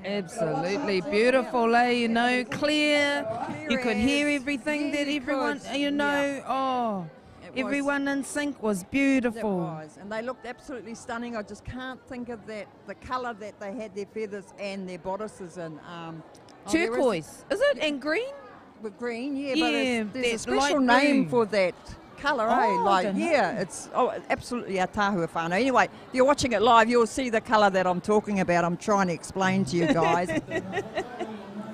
Absolutely beautiful, eh? You know, clear. You could hear as. everything Yeah, that you everyone, could. you know, oh, It was- everyone in sync was It beautiful. was, and they looked absolutely stunning. I just can't think of that, the colour that they had their feathers and their bodices in. Oh, there is- Turquoise, is it? And green? With green, yeah, but Yeah, there's a that light special name blue. for that colour, Oh, eh? I Like, don't yeah, know. it's absolutely a tahua whānau. Anyway, if you're watching it live, you'll see the colour that I'm talking about. I'm trying to explain to you guys.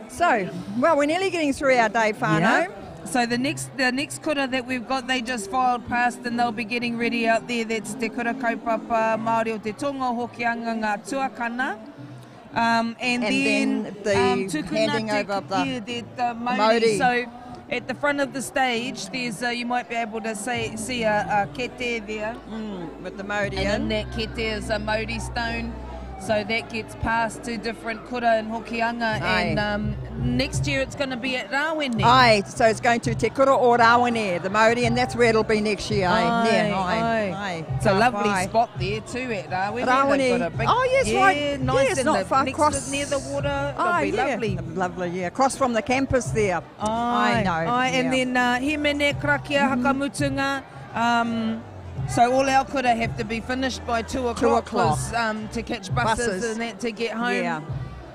So, well, we're nearly getting through our day, whānau. Yeah. So the next kura that we've got, they just filed past and they'll be getting ready out there. That's Te Kura Kaupapa Māori o Te Tonga Hokianga Ngā Tuakana. And, And then the tukuna handing te, over of the yeah, the mauri. mauri. So at the front of the stage, there's you might be able to see a kete there. With the mauri And in in. that kete is a mauri stone. So that gets passed to different kura in Hokianga. Aye. And next year it's going to be at Rawene. Aye, so it's going to Te Kura o Rawene, the Maori, and that's where it'll be next year. Aye, Aye, yeah, aye, aye. It's a Ka lovely pai. spot there too at Rawene. Rawene. They've got a big, Oh, yes, yeah, right. Nice Yeah, it's and not the, far next across- to, near the water. It'll Aye, be yeah. lovely. Lovely, yeah. Across from the campus there. Aye, I know. Aye, and yeah. then himene karakia hakamutunga. So all our kura have to be finished by 2 o'clock, o'clock. 'cause, to catch buses, Buses. and that to get home. Yeah.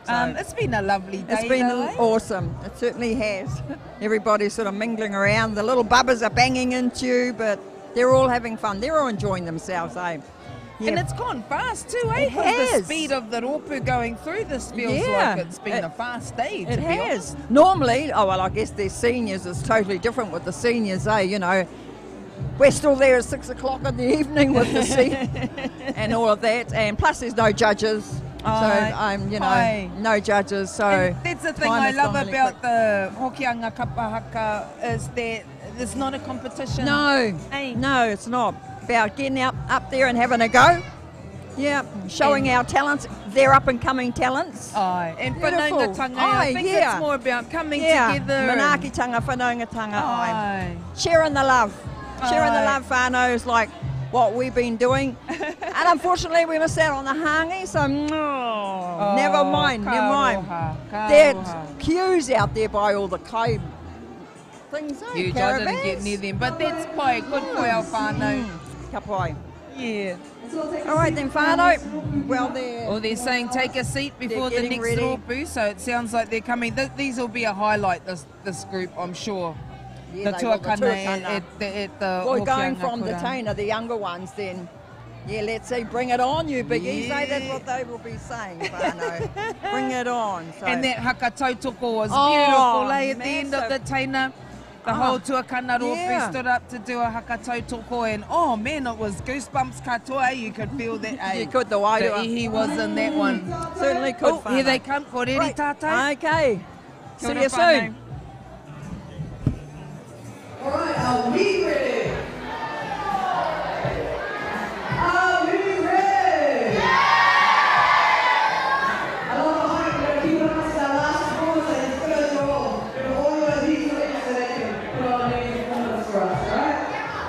So- It's been a lovely day. It's been though, eh? awesome. It certainly has. Everybody's sort of mingling around. The little bubbers are banging into you, but they're all having fun. They're all enjoying themselves, eh? Yeah. And it's gone fast too, eh? It 'Cause the has. speed of the rōpū going through this feels Yeah. like it's been It- a fast day. To It be has. honest. Normally, oh well, I guess their seniors is totally different with the seniors, eh? You know, we're still there at 6 o'clock in the evening with the seniors and all of that. And plus, there's no judges. So Aye. I'm, you know, Aye. no judges. So And that's the thing time I has love gone really about quick. the Hokianga Kapa Haka is that it's not a competition. No, Eh? no, it's not. About getting up there and having a go. Yeah, showing our talents, their up and coming talents. Aye, and Beautiful. whanaungatanga, I Aye, think yeah. it's more about coming yeah. together. and- Manaakitanga, whanaungatanga, aye. Aye. Sharing the love. Sharing the Aye. love, whānau, is like what we've been doing. And unfortunately, we missed out on the hangi, so Oh, never mind, never mind. ka aroha, ka There's aroha. queues out there by all the kai things, eh? Huge, I didn't get Caravans. near them, but that's pai, good for our whānau. Ka pai. Yeah. All right then, whānau. Well, they're... Well, they're saying take a seat before the getting next ready. rōpū, so it sounds like they're coming. These will be a highlight, this group, I'm sure. Yeah, the they will, the tuakana tuakana. at the Well, going Hokianga from the kura. Taina, the younger ones, then, yeah, let's see, bring it on, you biggies. Eh? That's what they will be saying, whānau. Bring it on. So. And that haka tautoko was Oh, beautiful, eh? At the end of the massive. Taina, the Oh, whole tuakana rōpū yeah. stood up to do a haka tautoko, and oh man, it was goosebumps katoa. eh? You could feel that, eh? You could, the wairua. The ihi was in that one. Certainly could, Oh, here they whānau. come, ko reri Right. tātou. Okay. Kia See ora, you whānau. soon. All right, are we ready? Are we ready? Aloha mai, we're gonna keep it up to our last performance and it's gonna draw. We're all gonna be so that they can put on a performance for us, all right?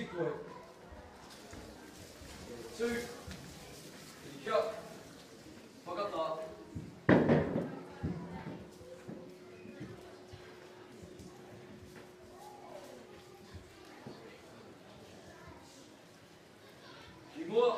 Hīkoi. E tū, kia, whakatā. Ki mua.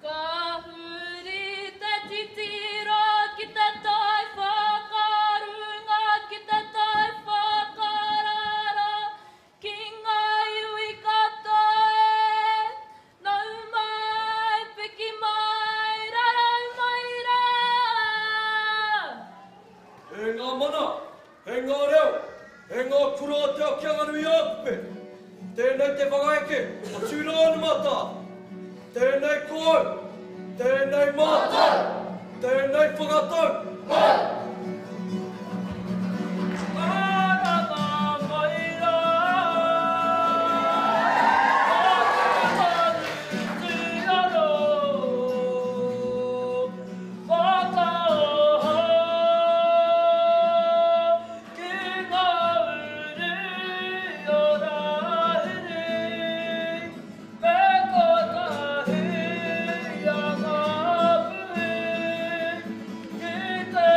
Ka huri te titiro ki te tai whakarunga, ki te tai whakarara, ki ngā iwi katoa e. Nau mai, piki mai, rarau mai rā. E ngā mana, e ngā reo, e ngā kura o Te Aokianganui-a-Kupe, tēnei te whakaeke o Tūranganumata, tēnei ko au, tēnei mātou, tēnei whakatau, au! Ki te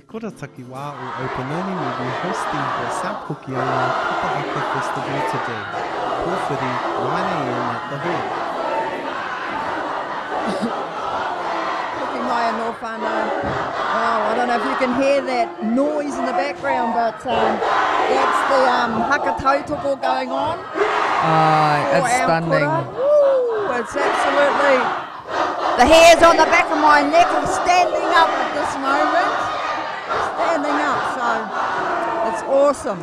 Te Kura Takiwā o Opononi will be hosting the South Hokianga Kapa Haka Festival today, pōwhiri, 9am at the hall. Hoki mai anō whānau. Wow, I don't know if you can hear that noise in the background, but um, that's the um, haka tautoko going on. Oh, it's stunning. Woo, it's absolutely... The hairs on the back of my neck are standing up at this moment. Standing up, so it's awesome.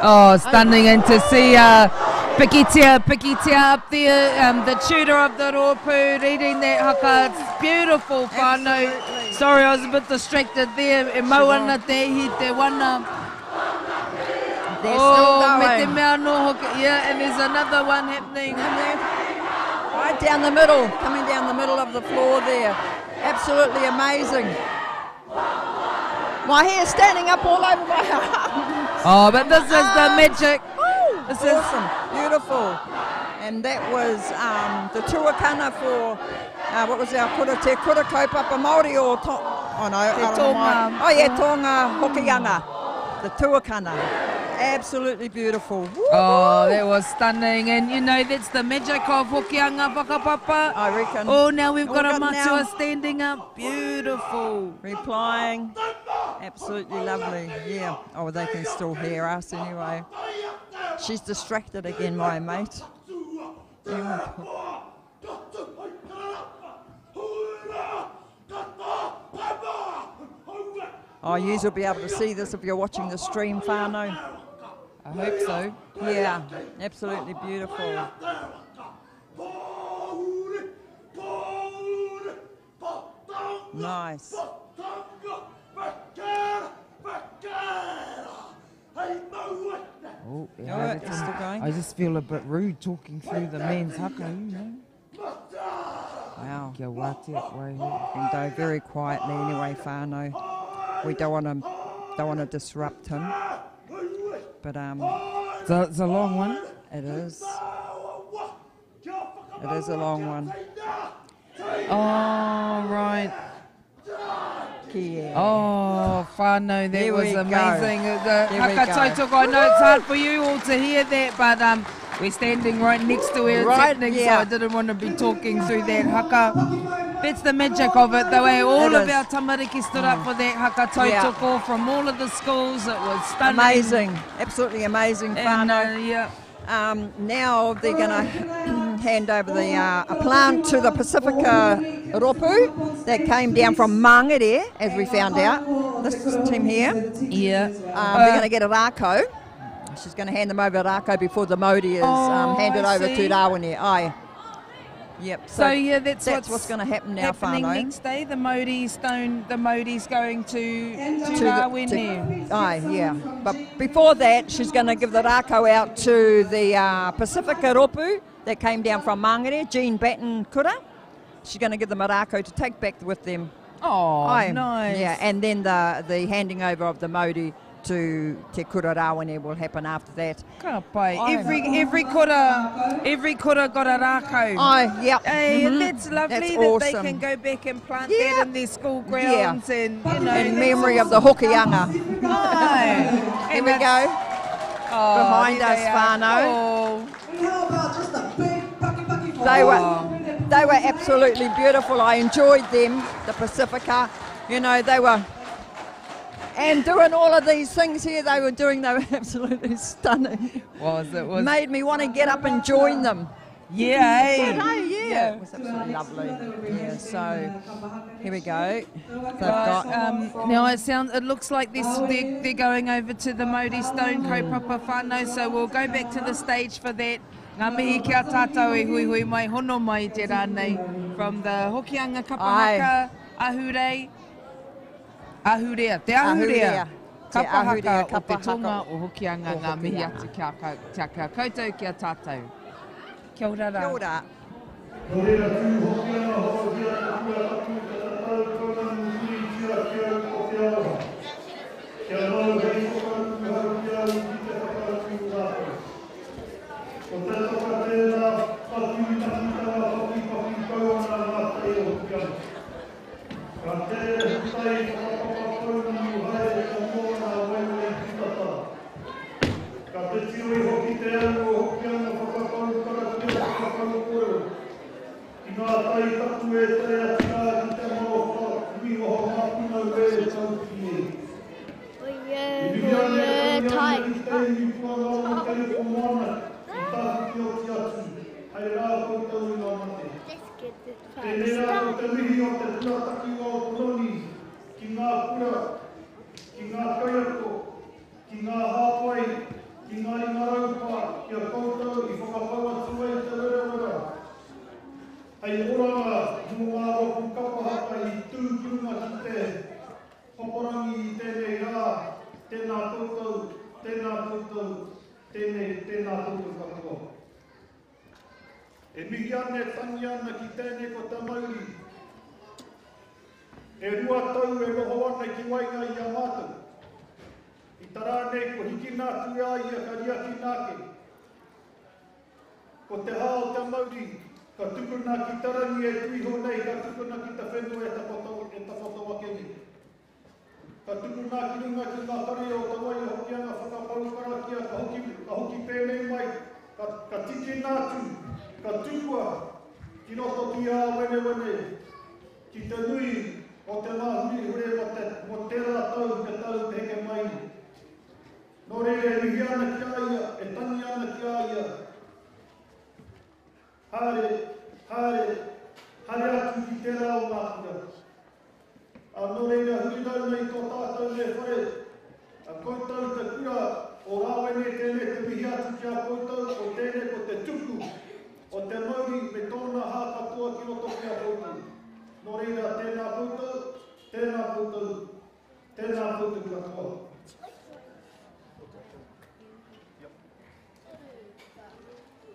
Oh, stunning. And to see Pikitia, Pikitia up there, the tutor of the rōpū, reading that haka. It's beautiful, whānau. Sorry, I was a bit distracted there. E mau ana te ihi, te wana. They're still Oh, me te going. mea anō hoki. Yeah, and there's another one happening. Right down the middle, coming down the middle of the floor there. Absolutely amazing. My hair's standing up all over my arms. Oh, but this is the magic. Woo, This is- awesome, beautiful. And that was the tuakana for, what was our kura, te kura kaupapa Māori or, to, oh no, Te I don't know tonga. my, oh yeah, tonga hokianga, the tuakana. Absolutely beautiful. Woo-hoo. Oh, that was stunning. And you know, that's the magic of Hokianga Whakapapa. I reckon. Oh, now we've Oh, got a got matua now. standing up. Beautiful. Replying. Absolutely lovely. Yeah. Oh, they can still hear us anyway. She's distracted again, my mate. Yeah. Oh, yous will be able to see this if you're watching the stream, whānau. I hope so. Yeah, absolutely beautiful. Nice. Oh, yeah, it's still going. I just feel a bit rude talking through the man's haka, you know. Wow. Kia wātea, waiho. And go very quietly anyway, whānau. We don't want to disrupt him. But It's a long one. It is. It is a long one. Oh, right. Yeah. Oh, whānau, that There was we go. amazing. The There we haka go. tautoko, I know it's hard for you all to hear that, but we're standing right next to where it's Right, happening, so yeah. I didn't want to be talking through that haka. That's the magic of it, the way all It of is. our tamariki stood up for that haka Yeah. tautoko from all of the schools. It was stunning. Amazing. Absolutely amazing, And, whānau. yeah. Now they're going to hand over the a plant to the Pacifica Ropu that came down from Mangere, as we found out. This team here. Yeah. They're going to get a rako. She's going to hand them over a rako before the Māori is Oh, handed I over see. to Rawene. Aye. Yep. So, yeah, that's, what's going to happen now, happening whānau. next day. The Māori stone, the Māori's going to To the- Rawene. Aye, yeah. But before that, she's going to give the rako out to the Pacifica Ropu that came down from Mangere, Jean Batten Kura. She's going to give them a rako to take back with them. Oh, Aye. nice. Yeah, and then the handing over of the Māori to Te Kura Rawene will happen after that. Ka pai. Aye. Every kura got a rākau. Aye, yep. Hey, and Mhm. that's lovely That's that they awesome. can go back and plant Yeah. that in their school grounds and you know In that's memory of the Hokianga. Aye. Here And we that's- go. Oh, Behind there us, they are. whānau. Oh. They were absolutely beautiful. I enjoyed them, the Pacifica. You know, they were, and doing all of these things here they were doing, they were absolutely stunning. Was it was Made me want to get up and join them. Yeah, eh? But, hey, yeah, it was absolutely lovely. Yeah, so here we go. They've Right, got now it sounds. It looks like this. They're going over to the Māori Stone kaupapa whānau, so we'll go back to the stage for that. Ngā mihi kia tātou e hui hui mai hono mai te rā nei from the Hokianga Kapahaka Ahurei Ahurea, te Ahurea. Ahurea. Te Kapahaka ahurea, o te kapahaka tonga o Hokianga o ngā mihi Hokianga. atu kia koutou kia tātou. Kia ora rā. Kia ora. Ka te tai whakapapa pounamu haere E mihi ana, e tangi ana ki tēnei ko te mauri. E rua tau e noho ana ki waenga i a mātou. I ta rā nei ko hikina atu e a ia ka riakina ake. Ko te hā o te mauri ka tukuna ki te rangi e tuiho nei ka tukuna ki te whenua e takoto, e takoto ake nei. Ka tukuna ki runga ki ngā whare o Te Wai o Hokianga whakapau karakia ka hoki, ka hoki pēnei mai, ka, ka tikina atu, ka tukua ki roto ki ā wenewene, ki te nui o te māhurihure mō te, mō tērā tau, te tau te heke mai nei. Nō reira e mihi ana ki a ia, e tangi ana ki a ia, haere, haere, haere atu ki tērā o ngā kura. Ā, nō reira, huri rauna i tō tātou nei whare, a koutou te kura o Rāwene, tēnei te mihi atu ki a koutou, ko tēnei ko te tuku o te mauri me tōna hā katoa ki roto ki a koutou. Nō reira, tēnā koutou, tēnā koutou, tēnā koutou katoa.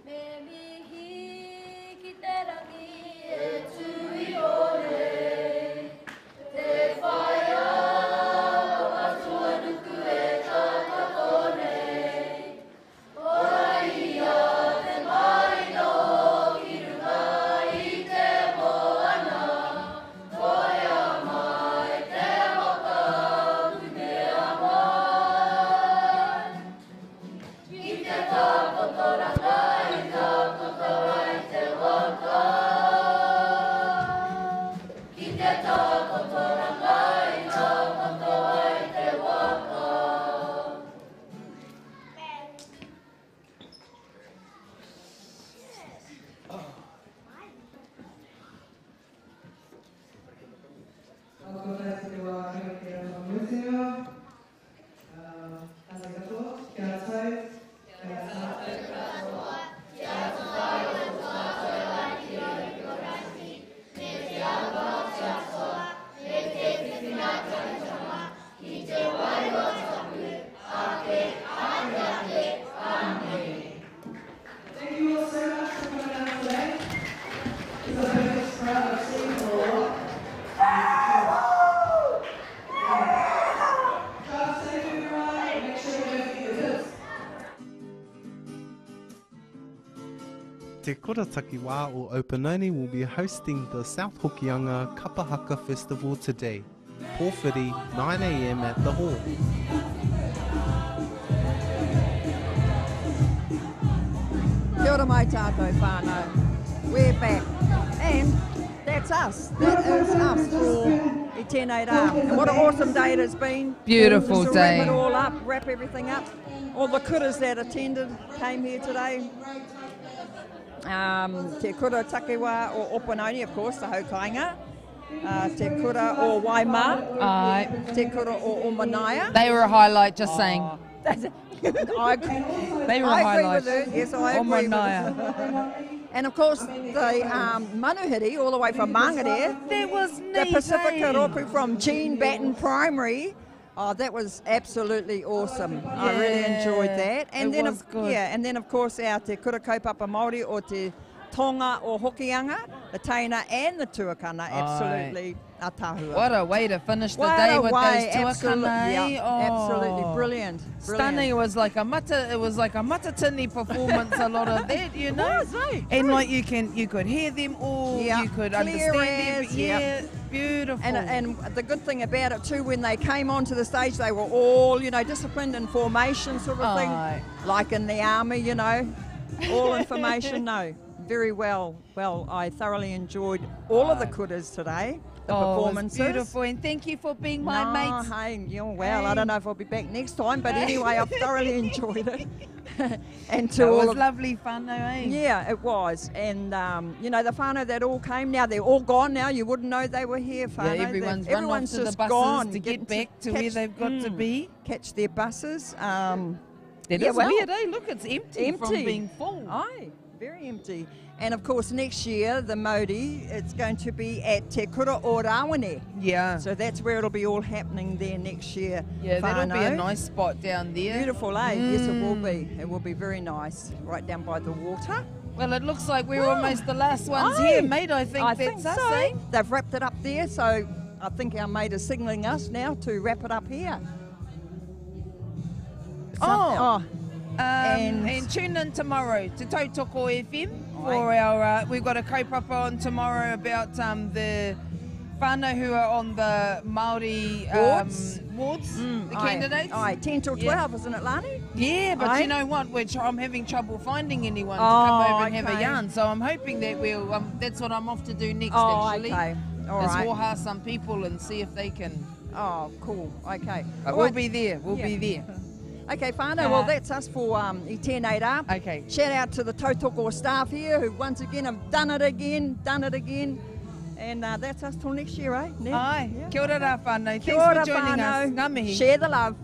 Me mihi ki te rangi e tū iho nei, Te whaea Papatūānuku e tākato nei, Ora ia te marino ki runga i te moana, Toea mai te waka kumea mai. Ki te takotoranga i takoto ai te waka. Ki te takotoranga i takoto ai te waka. Ka koutou ki te wā karakia whakamutunga. Tātou katoa, kia tau, kia tātou katoa, kia tau o tātou Ariki o Rangi, me te awa o te Atua, me te whiwhinga tahitanga, ki te Wairua Tapu, ake, ake, ake, Āmene. Thank you all so much for coming out today. It's a privilege proud of seeing you all. Drive safe everyone. Make sure you don't forget your tips. Te Kura Takiwā o Opononi will be hosting the South Hokianga Kapa Haka Festival today, Pōwhiri, 9am at the hall. Kia ora mai tātou whānau. We're back. And that's us. That is us for i tēnei rā. And what an awesome day it has been. Beautiful Just to day. wrap it all up, wrap everything up. All the kuras that attended came here today. Um, te kura takiwā o Opononi, of course, the haukainga. Uh, te kura o Waimā. Aye. Te kura o Omanaia. They were a highlight, just saying. I, They were I a agree highlight. with her. Yes, I agree with her. And of course, the manuhiri all the way from Mangere. There was The neat, Pacifica eh? Rōpū from Jean Batten Primary. Oh, that was absolutely awesome. I really enjoyed Yeah, that. And it then, was of, good. yeah, and then of course our Te Kura Kaupapa Māori o Te Tonga o Hokianga, the Teina and the Tuakana, absolutely atahua. What a way to finish the What day a with way, those tuakana. eh? yeah, absolutely Oh. brilliant, brilliant. Stunning. It was like a mata. It was like a matatini performance. a lot of that, you It know. was, eh? And True. like you can, you could hear them all. Yeah. You could Clear understand them. as, Yeah, yep. beautiful. And, and the good thing about it too, when they came onto the stage, they were all, you know, disciplined in formation sort of thing, Aye. like in the army, you know, all information. No, very well. Well, I thoroughly enjoyed all of the kuras today, the Oh, it was performances. beautiful, and thank you for being my no, mate. Hey, you're well, I don't know if I'll be back next time, but anyway, I've thoroughly enjoyed it. and to It all was of lovely fun, though, eh? Yeah, it was. And, you know, the whānau that all came now, they're all gone now. You wouldn't know they were here, whānau. Yeah, everyone's run off everyone's to the just buses gone, to get getting back to where catch- they've got to be. Catch their buses. That yeah, is well, weird, eh? Look, it's empty, from Empty. being full. Aye, very empty. And of course, next year, the Māori, it's going to be at Te Kura o Rawene. Yeah. So that's where it'll be all happening there next year. Yeah, that'll be a whānau. nice spot down there. Beautiful, eh? Yes, it will Mm. be. It will be very nice, right down by the water. Well, it looks like we're almost the last ones here, mate. I think I that's think us, so. eh? They've wrapped it up there, so I think our mate is signalling us now to wrap it up here. Oh. And, and tune in tomorrow to Tautoko FM for our. We've got a kaupapa on tomorrow about the whānau who are on the Māori Wards. wards, the aye, candidates. Aye, 10 till 12, isn't it, Lani? Yeah, but Aye. you know what? Which I'm having trouble finding anyone to Oh, come over and have a okay. yarn. So I'm hoping that we'll. That's what I'm off to do next. Oh, actually, okay. All is right. waha some people and see if they can. Oh, cool. Okay. But All we'll right. be there. We'll be there. Okay, whānau, well, that's us for i tēnei rā. Okay. Shout out to the Tautoko staff here who once again have done it again, done it again. And that's us till next year, eh? Ned? Aye. Kia ora rā whānau. Thanks Kia ora, for joining us. whānau. Ngā mihi. Share the love.